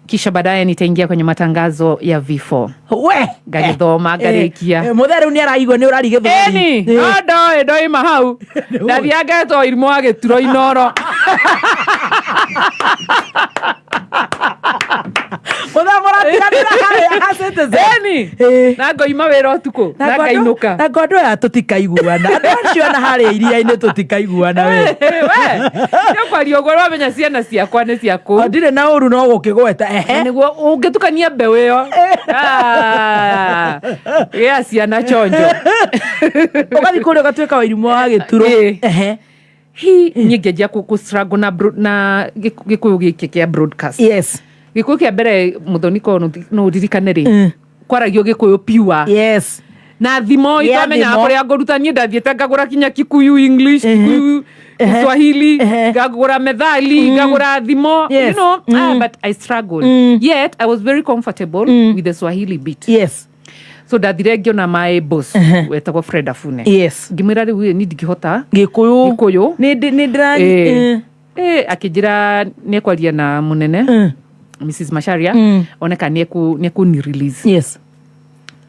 Speaker 1: kisha baadaye nitaingia kwenye matangazo ya vifo."
Speaker 2: We.
Speaker 1: Ngagĩthoma ngarĩkia.
Speaker 2: Mũthee rĩu nĩ araigua nĩ ũrari Gĩthweri.
Speaker 1: Ĩni, no ndoĩ ndoima hau ndathiaga ngetwo irimũ wa gĩturo Inoro.
Speaker 2: Mũthee mũratiganĩra harĩa ha Citizen.
Speaker 1: Ĩni. Na ngoima wĩra ũtukũ na ngainũka.
Speaker 2: Na ngo andũ aya tũtikaiguana, andũ acio ona harĩa iria-inĩ tũtikaiguana we.
Speaker 1: We nĩkwaria ũguo, wamenya ciana ciakwa nĩ ciakũ.
Speaker 2: O, ndirĩ na ũru no gũkĩgweta ehe.
Speaker 1: Nĩguo ũngĩtukania mbeũ ĩyo. Ah, gĩa ciana chonjo.
Speaker 2: Ũgathiĩ kũrĩa ũgatuĩka wa irimũ wa gĩturo.
Speaker 1: Hi, niĩ ngĩanjia kũ struggle na Gĩkũyũ gĩkĩ kĩa broadcast. Gĩkũyũ kĩa mbere, Mũthoni, ko no ũririkane rĩ, kwaragio Gĩkũyũ pure na thimo.
Speaker 2: Yeah,
Speaker 1: Itamenyaga
Speaker 2: thimo.
Speaker 1: kũrĩa ngũruta. Niĩ ndathiĩte ngagũra kinya Kikuyu English, Kikuyu Kiswahili, ngagũra methali, ngagũra thimo. But I struggled, yet I was very comfortable with the Swahili bit. So ndathire ngĩona my boss wetagwo Fred Afune. Ngĩmwĩra, "Rĩu ni ndingĩhota
Speaker 2: Gĩkũyũ."
Speaker 1: Gĩkũyũ.
Speaker 2: Nĩ ndĩra.
Speaker 1: Akĩnjĩra nĩ ekwaria na mũnene Mrs Macharia, one kana nĩ ekũni release.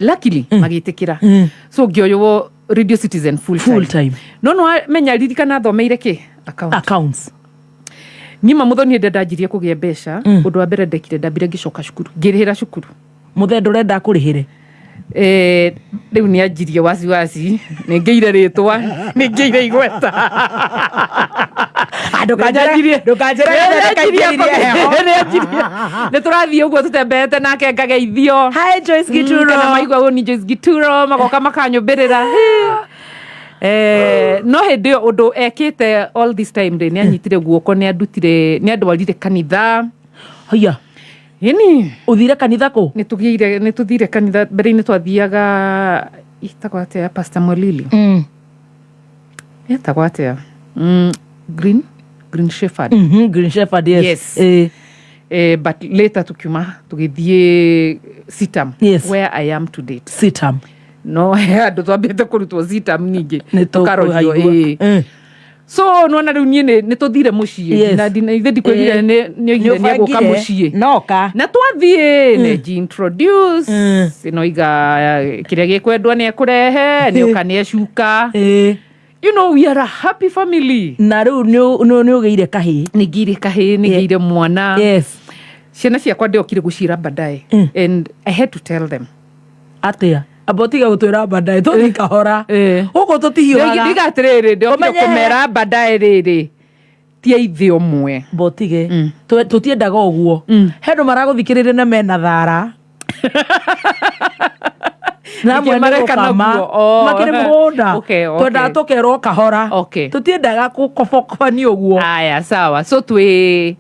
Speaker 1: Luckily magĩtĩkĩra. So ngĩoywo Radio Citizen full
Speaker 2: Full
Speaker 1: time.
Speaker 2: time.
Speaker 1: No no menya, ririkana thomeire kĩ? Account.
Speaker 2: Accounts.
Speaker 1: Niĩ Muthoni, hĩndĩ ndanjirie kũgĩa mbeca, ũndũ wa mbere ndekire, ndambire ngĩcoka cukuru, ngĩrĩhĩra cukuru.
Speaker 2: Mũthee ndũrenda kũrĩhĩre?
Speaker 1: Rĩu nĩ anjirie wasiwasi, nĩ ngĩire rĩtwa, nĩ ngĩire igweta.
Speaker 2: Ndũkanjĩre.
Speaker 1: Nĩ tũrathiĩ ũguo tũtembeete nake ngageithio.
Speaker 2: Hi, Joyce Gituro.
Speaker 1: Kana maigua ũũ ni Joyce Gituro, magoka makanyũmbĩrĩra. No hĩndĩ ĩyo ũndũ ekĩte all this time rĩ, nĩ anyitire guoko, nĩ andutire, nĩ andwarire kanitha.
Speaker 2: Haya.
Speaker 1: Ĩni.
Speaker 2: Ũthire kanitha kũ?
Speaker 1: Nĩ tũgĩire, nĩ tũthire kanitha. Mbere-inĩ twathiaga, ĩtagwo atĩa, ya Pastor Mwalili, ĩtagwo atĩa, Green Shepherd.
Speaker 2: Green Shepherd, yes.
Speaker 1: Yes. But later tukiuma tũgĩthiĩ CITAM, where I am to date.
Speaker 2: CITAM.
Speaker 1: No he andũ twambĩte kũrutwo CITAM ningĩ
Speaker 2: Nĩ
Speaker 1: tũkarorio.
Speaker 2: tũkũhaigua.
Speaker 1: Ĩĩ. So nona rĩu niĩ nĩ tũthire mũciĩ. Na ithe ndikwĩrire nĩ oigire nĩ egũka
Speaker 2: Nĩũbangire.
Speaker 1: mũciĩ.
Speaker 2: Noka.
Speaker 1: Na twathiĩ nĩ introduce, ĩno iga kĩrĩa gĩkwendwo nĩ ekũrehe, nĩ oka, nĩ ecuka. We are a happy family.
Speaker 2: Na rĩu nĩ ũgĩire kahĩĩ?
Speaker 1: Nĩ ngĩire kahĩĩ, nĩ ngĩire mwana. Ciana ciakwa ndĩokire gũciĩra baadaye, and I had to tell them.
Speaker 2: Atĩa? Amba ũtige gũtwĩra baadaye, tũthiĩ kahora. Gũkũ tũtihiũhaga.
Speaker 1: Ndiga atĩrĩrĩ, ndĩokire
Speaker 2: Ũmenye-
Speaker 1: kũmera baadaye rĩrĩ, ti a ithe ũmwe.
Speaker 2: Mbotige. Tũtiendaga ũguo. He andũ maragũthikĩrĩria na mena thara na amwe
Speaker 1: Nĩkĩ
Speaker 2: nĩ
Speaker 1: mareka
Speaker 2: gũkama
Speaker 1: naguo? Oh.
Speaker 2: makĩrĩ mũgũnda. Twendaga tũkerwo kahora. Tũtiendaga gũkobokobania ũguo.
Speaker 1: Aya, sawa. So twĩ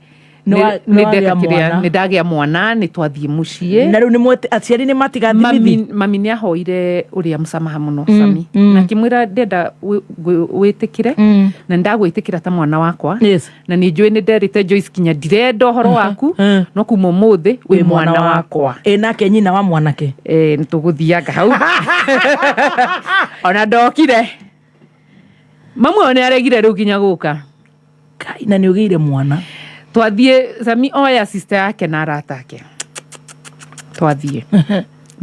Speaker 2: Nĩ
Speaker 1: nĩ ndeka
Speaker 2: wagĩa
Speaker 1: kĩrĩa
Speaker 2: mwana.
Speaker 1: nĩ ndagĩa mwana, nĩ twathiĩ mũciĩ.
Speaker 2: Na rĩu nĩ aciari nĩ matiga
Speaker 1: mami,
Speaker 2: thimithi?
Speaker 1: Mami nĩ ahoire ũrĩa msamaha mũno, Sami, na akĩmwĩra ndenda wĩtĩkĩre na ndagwĩtĩkĩra ta mwana wakwa, na nĩ njũĩ nĩ nderĩte Joyce kinya ndirenda ũhoro waku, no kuma ũmũthĩ wĩ mwana wakwa.
Speaker 2: Ĩ nake nyina wa mwanake?
Speaker 1: Nĩ tũgũthianga hau. Ona ndokire, mamu ĩyo nĩ aregire rĩu nginya gũka.
Speaker 2: Kai, na nĩ ũgĩire mwana.
Speaker 1: Twathiĩ, Sami oya sister yake na arata ake, twathiĩ.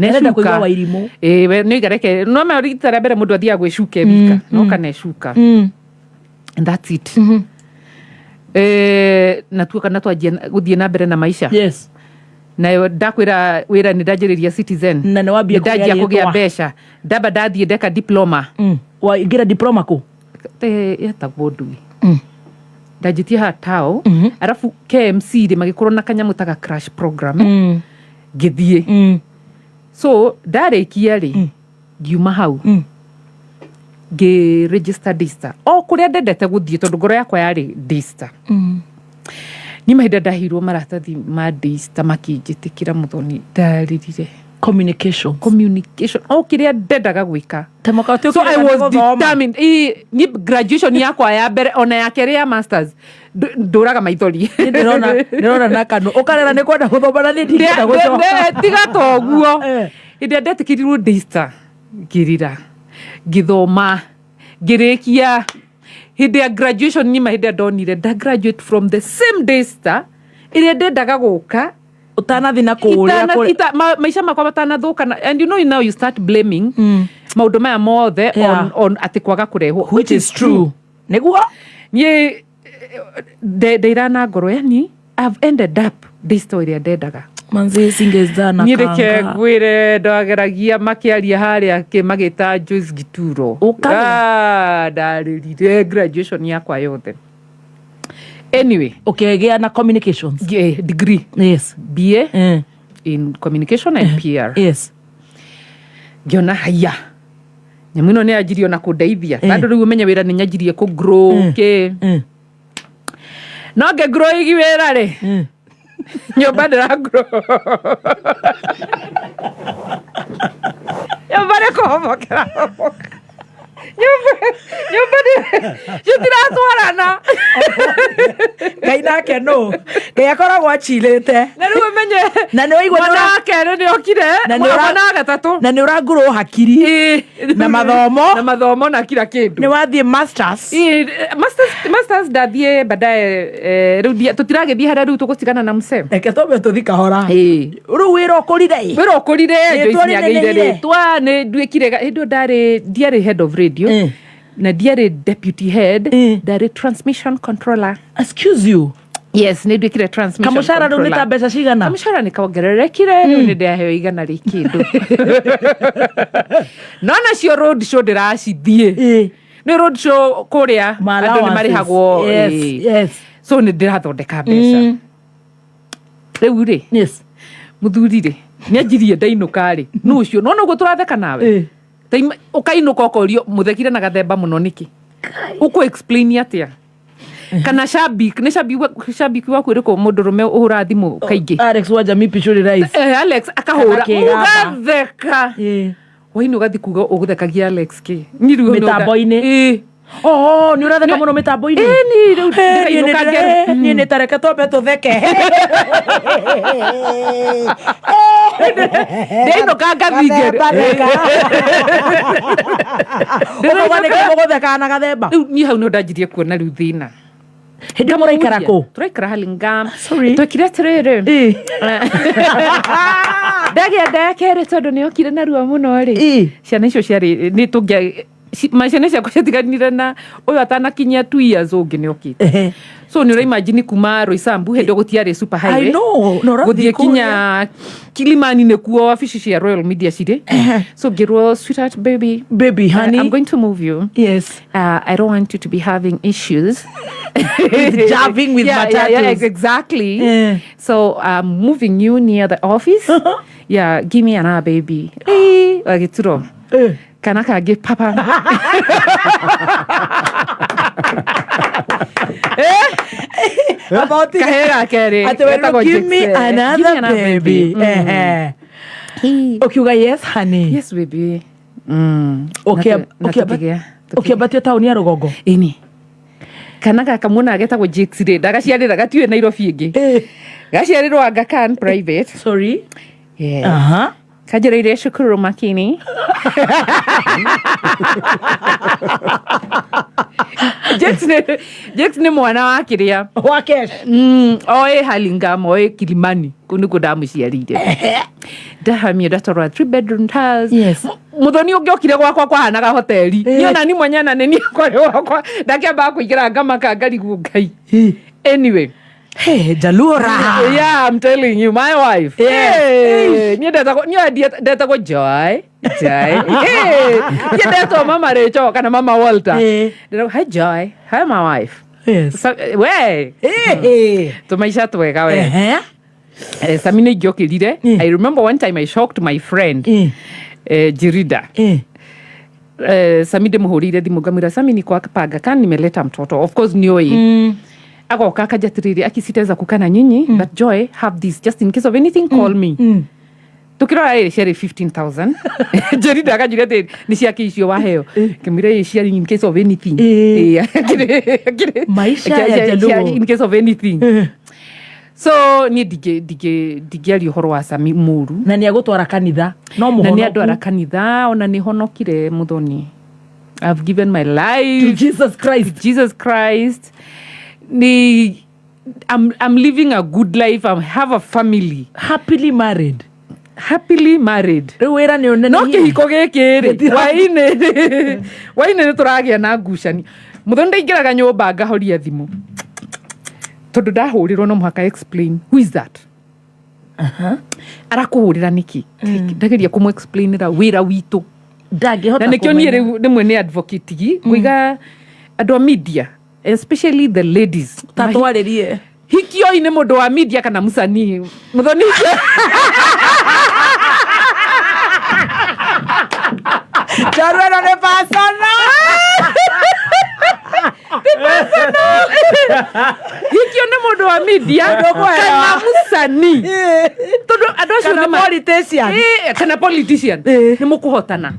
Speaker 2: Arenda kũigua Wairimũ.
Speaker 1: Ĩĩ, we nĩ igareke no ma rita rĩa mbere mũndũ athiaga gwĩcuka wika, no kana ecuka, and that's it. Na tuoka na twanjia gũthiĩ na mbere na maisha. Nayo ndakwĩra wĩra nĩ ndanjĩrĩria Citizen.
Speaker 2: Na nĩ wambia
Speaker 1: Nĩ ndanjia
Speaker 2: kũgĩa
Speaker 1: kũgĩa
Speaker 2: rĩtwa.
Speaker 1: mbeca, ndamba ndathiĩ ndeka diploma.
Speaker 2: Waingĩra diploma kũ?
Speaker 1: Yetagwo ndui, ndanjĩtie haha tao, arabu KMC rĩ magĩkorwo na kanyamũ taga crash program, ngĩthiĩ. So ndarĩkia rĩ, ngiuma hau, ngĩ register Daystar, o kũrĩa ndendete gũthiĩ, tondũ ngoro yakwa yarĩ Daystar. Niĩ mahinda ndaheirwo maratathi ma Daystar makĩnjĩtĩkĩra, Mũthoni, ndarĩrire.
Speaker 2: Communication.
Speaker 1: Communication, o kĩrĩa ndendaga gwĩka.
Speaker 2: Tamoka.
Speaker 1: So I was determined. Ni graduation yakwa ya mbere, ona ya kerĩ ya masters, ndũraga maithori.
Speaker 2: Ndĩrona na kanua ũkarera nĩ kwenda gũthoma na nĩ ndingĩenda gũcoka.
Speaker 1: Tiga toguo. Hĩndĩ ĩrĩa ndetĩkĩrirwo Daystar, ngĩrĩra, ngĩthoma, ngĩrĩkia. Hĩndĩ ya graduation nima, hĩndĩ ĩrĩa ndonire nda graduate from the same Daystar ĩrĩa ndendaga gũka.
Speaker 2: Ũtanathi na kũrĩa.
Speaker 1: Maica makwa matanathuka and you know now you start blaming maũndũ maya mothe on atĩ kwaga kũrehwo.
Speaker 2: Which is true, nĩguo.
Speaker 1: Niĩ ndeira na ngoro, yani I've ended up Daystar ĩrĩa ndendaga.
Speaker 2: Manzi singezana.
Speaker 1: Niĩ reke ngwĩre, ndageragia makĩaria harĩa magĩta Joyce Gituro.
Speaker 2: Ũkarĩra?
Speaker 1: Ah, ndarĩrire graduation yakwa yothe. Anyway.
Speaker 2: Ũkĩgĩa na communications
Speaker 1: degree. BA in communication and PR. Ngĩona haya, nyamũ ĩno nĩ yanjirie ona kũndeithia, bado rĩu ũmenye wĩra nĩ nyanjirie kũ grow kĩ. No ngĩ grow igi wĩra rĩ, nyũmba ndĩra grow, nyũmba nĩ kũhomokera homoka nyũmba. Nyũmba citiratwarana.
Speaker 2: Ngai nake nũ Ngai akoragwo acirĩte.
Speaker 1: Na rĩu ũmenye
Speaker 2: Na nĩ waigua nĩ
Speaker 1: mwana wa kerĩ nĩ okire.
Speaker 2: Na nĩ
Speaker 1: Mwana wa gatatũ.
Speaker 2: Na nĩ ũrangurwo hakiri. Na mathomo.
Speaker 1: Na mathomo na kila kĩndũ.
Speaker 2: Nĩ wathiĩ masters.
Speaker 1: Ĩ, masters ndathiĩ baadaye, rĩu tũtiragĩthiĩ harĩa rĩu tũgũtigana na mse.
Speaker 2: Reke twambe tũthi kahora.
Speaker 1: Ĩ.
Speaker 2: Rĩu wĩra ũkũrire ĩ.
Speaker 1: Wĩra ũkũrire.
Speaker 2: Rĩtwa
Speaker 1: Joyce nĩagĩire
Speaker 2: rĩnenehire.
Speaker 1: rĩtwa, nĩ nduĩkire hĩndĩ ĩyo ndiarĩ head of radio na ndiarĩ deputy head, ndarĩ transmission controller.
Speaker 2: Excuse you.
Speaker 1: Yes, nĩ nduĩkire transmission
Speaker 2: Kamũcara rĩu nĩ ta
Speaker 1: controller.
Speaker 2: mbeca cigana?
Speaker 1: Kamũcara nĩ kongererekire, rĩu nĩ ndaheo 100 rĩ kĩndũ, no nacio road show ndĩracithiĩ. Nĩ road show kũrĩa
Speaker 2: Ma
Speaker 1: andũ nĩ
Speaker 2: allowances.
Speaker 1: marĩhagwo. So nĩ ndĩrathondeka mbeca rĩu rĩ. Mũthuri rĩ, nĩ anjirie ndainũka rĩ, nũ ũcio nona ũguo tũratheka nawe. Ũkainũka ũkorio mũthekire na gathemba mũno nĩkĩ, ũkũ explain atĩa? Kana shabik nĩ shabiki waku ũrĩkũ mũndũrũme ũhũra thimũ kaingĩ?
Speaker 2: Alex wa Jamii Pishuri Rice.
Speaker 1: Eh, Alex akahũra.
Speaker 2: Akĩgamba.
Speaker 1: Mũgatheka waini ũgathi kuga ũgũthekagia Alex kĩ. Niĩ rĩu
Speaker 2: Mĩtambo-inĩ.
Speaker 1: Ĩ.
Speaker 2: Oh, nĩ ũratheka mũno mĩtambo-inĩ.
Speaker 1: Ĩ, niĩ rĩu
Speaker 2: Eh, niĩ
Speaker 1: ndĩrainũka
Speaker 2: nĩ niĩ nĩ tareke twambe tũtheke.
Speaker 1: Ndĩrainũka ngathi
Speaker 2: Gathemba theka. Ũkauga nĩkĩ mũgũthekaga na gathemba?
Speaker 1: Rĩu niĩ hau nĩ ndanjirie kuona rĩu thĩna.
Speaker 2: Hĩndĩ ĩyo mũraikara kũ?
Speaker 1: Tũraikara Hurlingham.
Speaker 2: Sorry.
Speaker 1: Twekire atĩrĩrĩ, ndagĩa nda ya kerĩ tondũ nĩ okire narua mũno rĩ. Ciana icio ciarĩ nĩ tũngĩa ciana ciakwa ciatiganire na ũyũ atanakinyia 2 years, ũngĩ nĩ okĩte. So nĩ ũraimagine kuma Roysambu, hĩndĩ ĩyo gũtiarĩ super highway,
Speaker 2: I know, na ũrathiĩ
Speaker 1: gũthiĩ
Speaker 2: kũrĩa.
Speaker 1: kinya Kilimani nĩkuo wabici cia Royal Media cirĩ. So ngĩrwo, "Sweetheart, baby,
Speaker 2: Baby, honey.
Speaker 1: I'm going to move you. I don't want you to be having issues
Speaker 2: With jabbing with matatus.
Speaker 1: Exactly. So I'm moving you near the office. Yeah, give me another baby." Eh, wagĩturo kana kangĩ papa.
Speaker 2: About
Speaker 1: Kahee ga kerĩ
Speaker 2: Atĩ werirwo,
Speaker 1: getagwo
Speaker 2: "Give me
Speaker 1: Jix, eh,
Speaker 2: another
Speaker 1: give me another
Speaker 2: baby."
Speaker 1: baby."
Speaker 2: Ũkiuga, "Yes, honey."
Speaker 1: "Yes, baby." Na
Speaker 2: Ũkĩambatio taũni ya rũgongo.
Speaker 1: Ĩni, kana gaka muona getagwo Jakes rĩ, ndagaciarĩra gatiũĩ Nairobi ĩngĩ. Gaciarĩrwo Aga Khan private.
Speaker 2: Sorry.
Speaker 1: Yes. Kanjĩrĩire cukuru makini. Jakes nĩ mwana wa kĩrĩa
Speaker 2: Wa cash.
Speaker 1: Oĩ Hurlingham, oĩ Kilimani, kũu nĩkuo ndamũciarĩire. Ndahamio ndatwarwo three bedroom house. Mũthoni ũngĩokire gwakwa kwahanaga hoteli. Niĩ ona ni mwenye na nĩ niĩ kwarĩ gwakwa ndakĩambaga kũingĩra ngamaka ngarigwo Ngai. Anyway.
Speaker 2: Hey, Jaluo raha.
Speaker 1: Yeah, I'm telling you, my wife. Hey, niĩ ndetagwo, niĩ ndetagwo Joy. Joy. Hey, niĩ ndetwo Mama Rachel kana Mama Walter. Ndetagwo, "Hi Joy, hi my wife." So, we, tũmaica twega we. Sami nĩ ingĩokĩrire. I remember one time I shocked my friend. Jirida. Sami ndĩmũhũrĩire thimũ ngamwĩra, "Sami, niko hapa Aga Khan, nimeleta mtoto." Of course nĩoĩ. Agoka akaja atĩrĩrĩ, "Akisitaweza kukaa na nyinyi, but Joy, have this just in case of anything, call me." Tukirora rĩ, ciarĩ 15,000. Jerida akanjĩra atĩ nĩ ciake icio waheo, ngĩmwĩra ĩ ciarĩ in case of anything. Ĩ,
Speaker 2: Maisha ya Jaluo.
Speaker 1: Ciarĩ in case of anything. So niĩ ndingĩaria ũhoro wa Sami mũru.
Speaker 2: Na nĩ agũtwara kanitha no
Speaker 1: Na nĩ
Speaker 2: mũhonoku.
Speaker 1: andwara kanitha, ona nĩ honokire mũthoni. I've given my life
Speaker 2: To Jesus Christ.
Speaker 1: To Jesus Christ. Ni I'm living a good life. I have a family.
Speaker 2: Happily married.
Speaker 1: Happily married.
Speaker 2: Rĩu wĩra nĩ ũnene.
Speaker 1: No kĩhiko gĩkĩ rĩ, wainĩ nĩ tũragĩa na ngucanio. Mũthoni ndaingĩraga nyũmba ngahoria thimũ tondũ ndahũrĩrwo no mũhaka explain who is that, arakũhũrĩra nĩkĩ. Ndageria kũmũ explainĩra wĩra witũ.
Speaker 2: Ndangĩhota
Speaker 1: Na nĩkĩo niĩ
Speaker 2: kũmenya.
Speaker 1: rĩu rĩmwe nĩ advocate gi ngũiga andũ a media, especially the ladies,
Speaker 2: Ta twarĩrie.
Speaker 1: Hikioi nĩ mũndũ wa media kana mũcanii mũthoni.
Speaker 2: Njorua ĩno nĩ personal.
Speaker 1: Hikio nĩ mũndũ wa media
Speaker 2: ũkũhewa.
Speaker 1: kana mũcanii, tondũ andũ acio
Speaker 2: Kana
Speaker 1: nĩ
Speaker 2: politician.
Speaker 1: Kana politician. Nĩ mũkũhotana.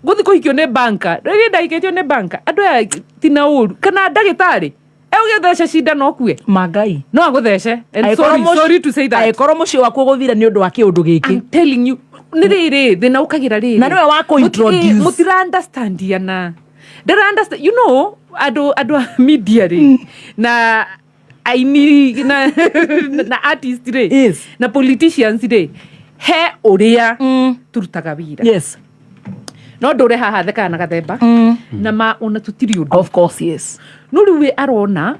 Speaker 1: Guthi kuhikio nĩ banka rĩrĩa ndahikĩtio nĩ banka andũ aya tina ũru kana ndagĩtarĩ egũgĩtheca cindano ũkue.
Speaker 2: Mangai.
Speaker 1: No agũthece. And sorry, sorry to say that.
Speaker 2: Angĩkorwo mũciĩ waku ũgũthira nĩ ũndũ wa kĩũndũ gĩkĩ.
Speaker 1: I'm telling you, nĩ rĩrĩ thĩna ũkagĩra rĩrĩ.
Speaker 2: Na nĩwe wa kũ-introduce.
Speaker 1: Mũtira understandiana, ndĩra understand, you know, andũ a media rĩ, na aini na artist rĩ, na politicians rĩ, he ũrĩa turutaga wĩra. No ndũre haha thekaga na gathemba na ma ona tutiri ũndũ.
Speaker 2: Of course, yes.
Speaker 1: No rĩu we arona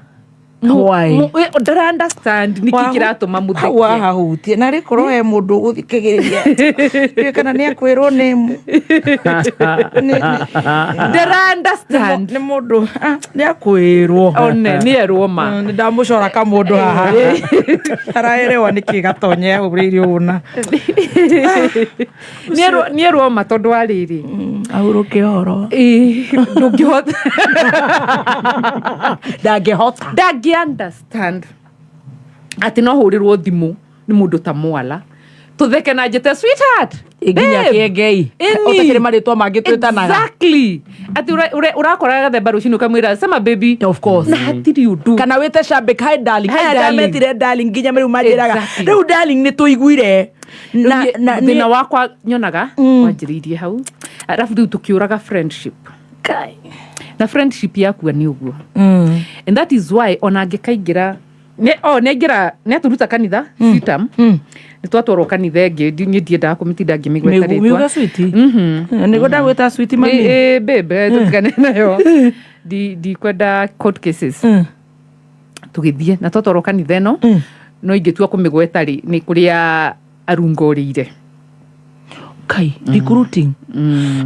Speaker 2: Why?
Speaker 1: Ndara understand nĩkĩ kĩratũma
Speaker 3: hau
Speaker 1: mũtheke.
Speaker 3: Wahahutie na rĩkorwo he mũndũ ũgũthikagĩrĩria, ndiũĩ kana nĩ akwĩrwo nĩ
Speaker 1: Ndara understand.
Speaker 3: Nĩ mũndũ, nĩ akwĩrwo.
Speaker 1: One nĩ erwo ma.
Speaker 3: Nĩ ndamũcora kamũndũ haha araerewa nĩkĩ gatonye ahũrĩire ũũ na
Speaker 1: Nĩ erwo ma tondũ wa rĩrĩ.
Speaker 2: Ahurũke ũhoro.
Speaker 1: Ĩĩ, ndũngĩhota.
Speaker 2: Ndangĩhota.
Speaker 1: Ndangĩ understand atĩ no hũrĩrwo thimũ nĩ mũndũ ta mwala tũtheke na njĩte sweetheart,
Speaker 2: nginya
Speaker 1: babe.
Speaker 2: kĩengei.
Speaker 1: Ĩni.
Speaker 2: Ũtakĩrĩ marĩtwa mangĩ twĩtanaga.
Speaker 1: Exactly, atĩ ũrakora gathemba rũcinĩ ũkamwĩra sema baby.
Speaker 2: Of course.
Speaker 1: Na hatirĩ ũndũ.
Speaker 2: Kana wĩte Shabik, hi darling.
Speaker 1: Hi,
Speaker 2: Aya
Speaker 1: darling.
Speaker 2: ndametire darling nginya rĩu manjĩraga.
Speaker 1: Exactly.
Speaker 2: Rĩu darling nĩ tũiguire na na
Speaker 1: thĩna wakwa nyonaga wanjĩrĩirie hau, arabu rĩu tũkĩũraga friendship, na friendship yakua nĩ ũguo. And that is why ona angĩkaingĩra oh, nĩaingĩra nĩatũruta kanitha CITAM, nĩ twatwarwo kanitha ĩngĩ, niĩ ndiendaga kũmĩtinda ngĩmĩgweta
Speaker 3: miuga
Speaker 1: rĩtwa.
Speaker 3: Switi nĩguo ndagwĩta switi mami.
Speaker 1: Ĩ, babe, tũtigane nayo. Ndikwenda court cases. Tũgĩthiĩ na twatwarwo kanitha ĩno, no ingĩtua kũmĩgweta rĩ, nĩ kũrĩa arungorĩire.
Speaker 2: Kai recruiting.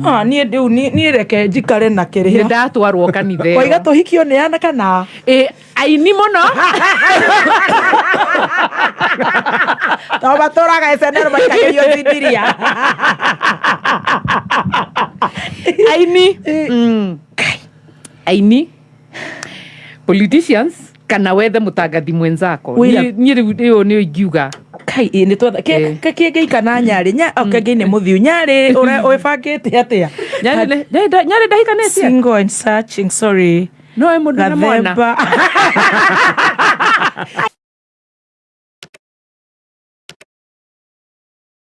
Speaker 3: Ah, niĩ rĩu niĩ reke njikare na
Speaker 1: Nĩ
Speaker 3: kĩrĩa
Speaker 1: ndatwarwo kanitha
Speaker 3: waiga
Speaker 1: ĩyo.
Speaker 3: tũhikio nĩ ana kana
Speaker 1: Ĩ, aini mũno.
Speaker 3: To matũraga SNL maikagĩrio thindiria.
Speaker 1: Aini. Aini, politicians, kana wethe mũtangathi mwenzako.
Speaker 2: Wĩra-
Speaker 1: Niĩ rĩu ĩyo nĩyo ingiuga.
Speaker 3: Kai ĩ, nĩ twetha kĩengei kana nyarĩ nya o kĩengei nĩ mũthiu nyarĩ ũrĩa ũĩbangĩte atĩa?
Speaker 1: Nyarĩ ndahikanĩtie.
Speaker 3: Single and searching, sorry.
Speaker 1: No ĩ mũndũ na mwana.
Speaker 3: Gathemba.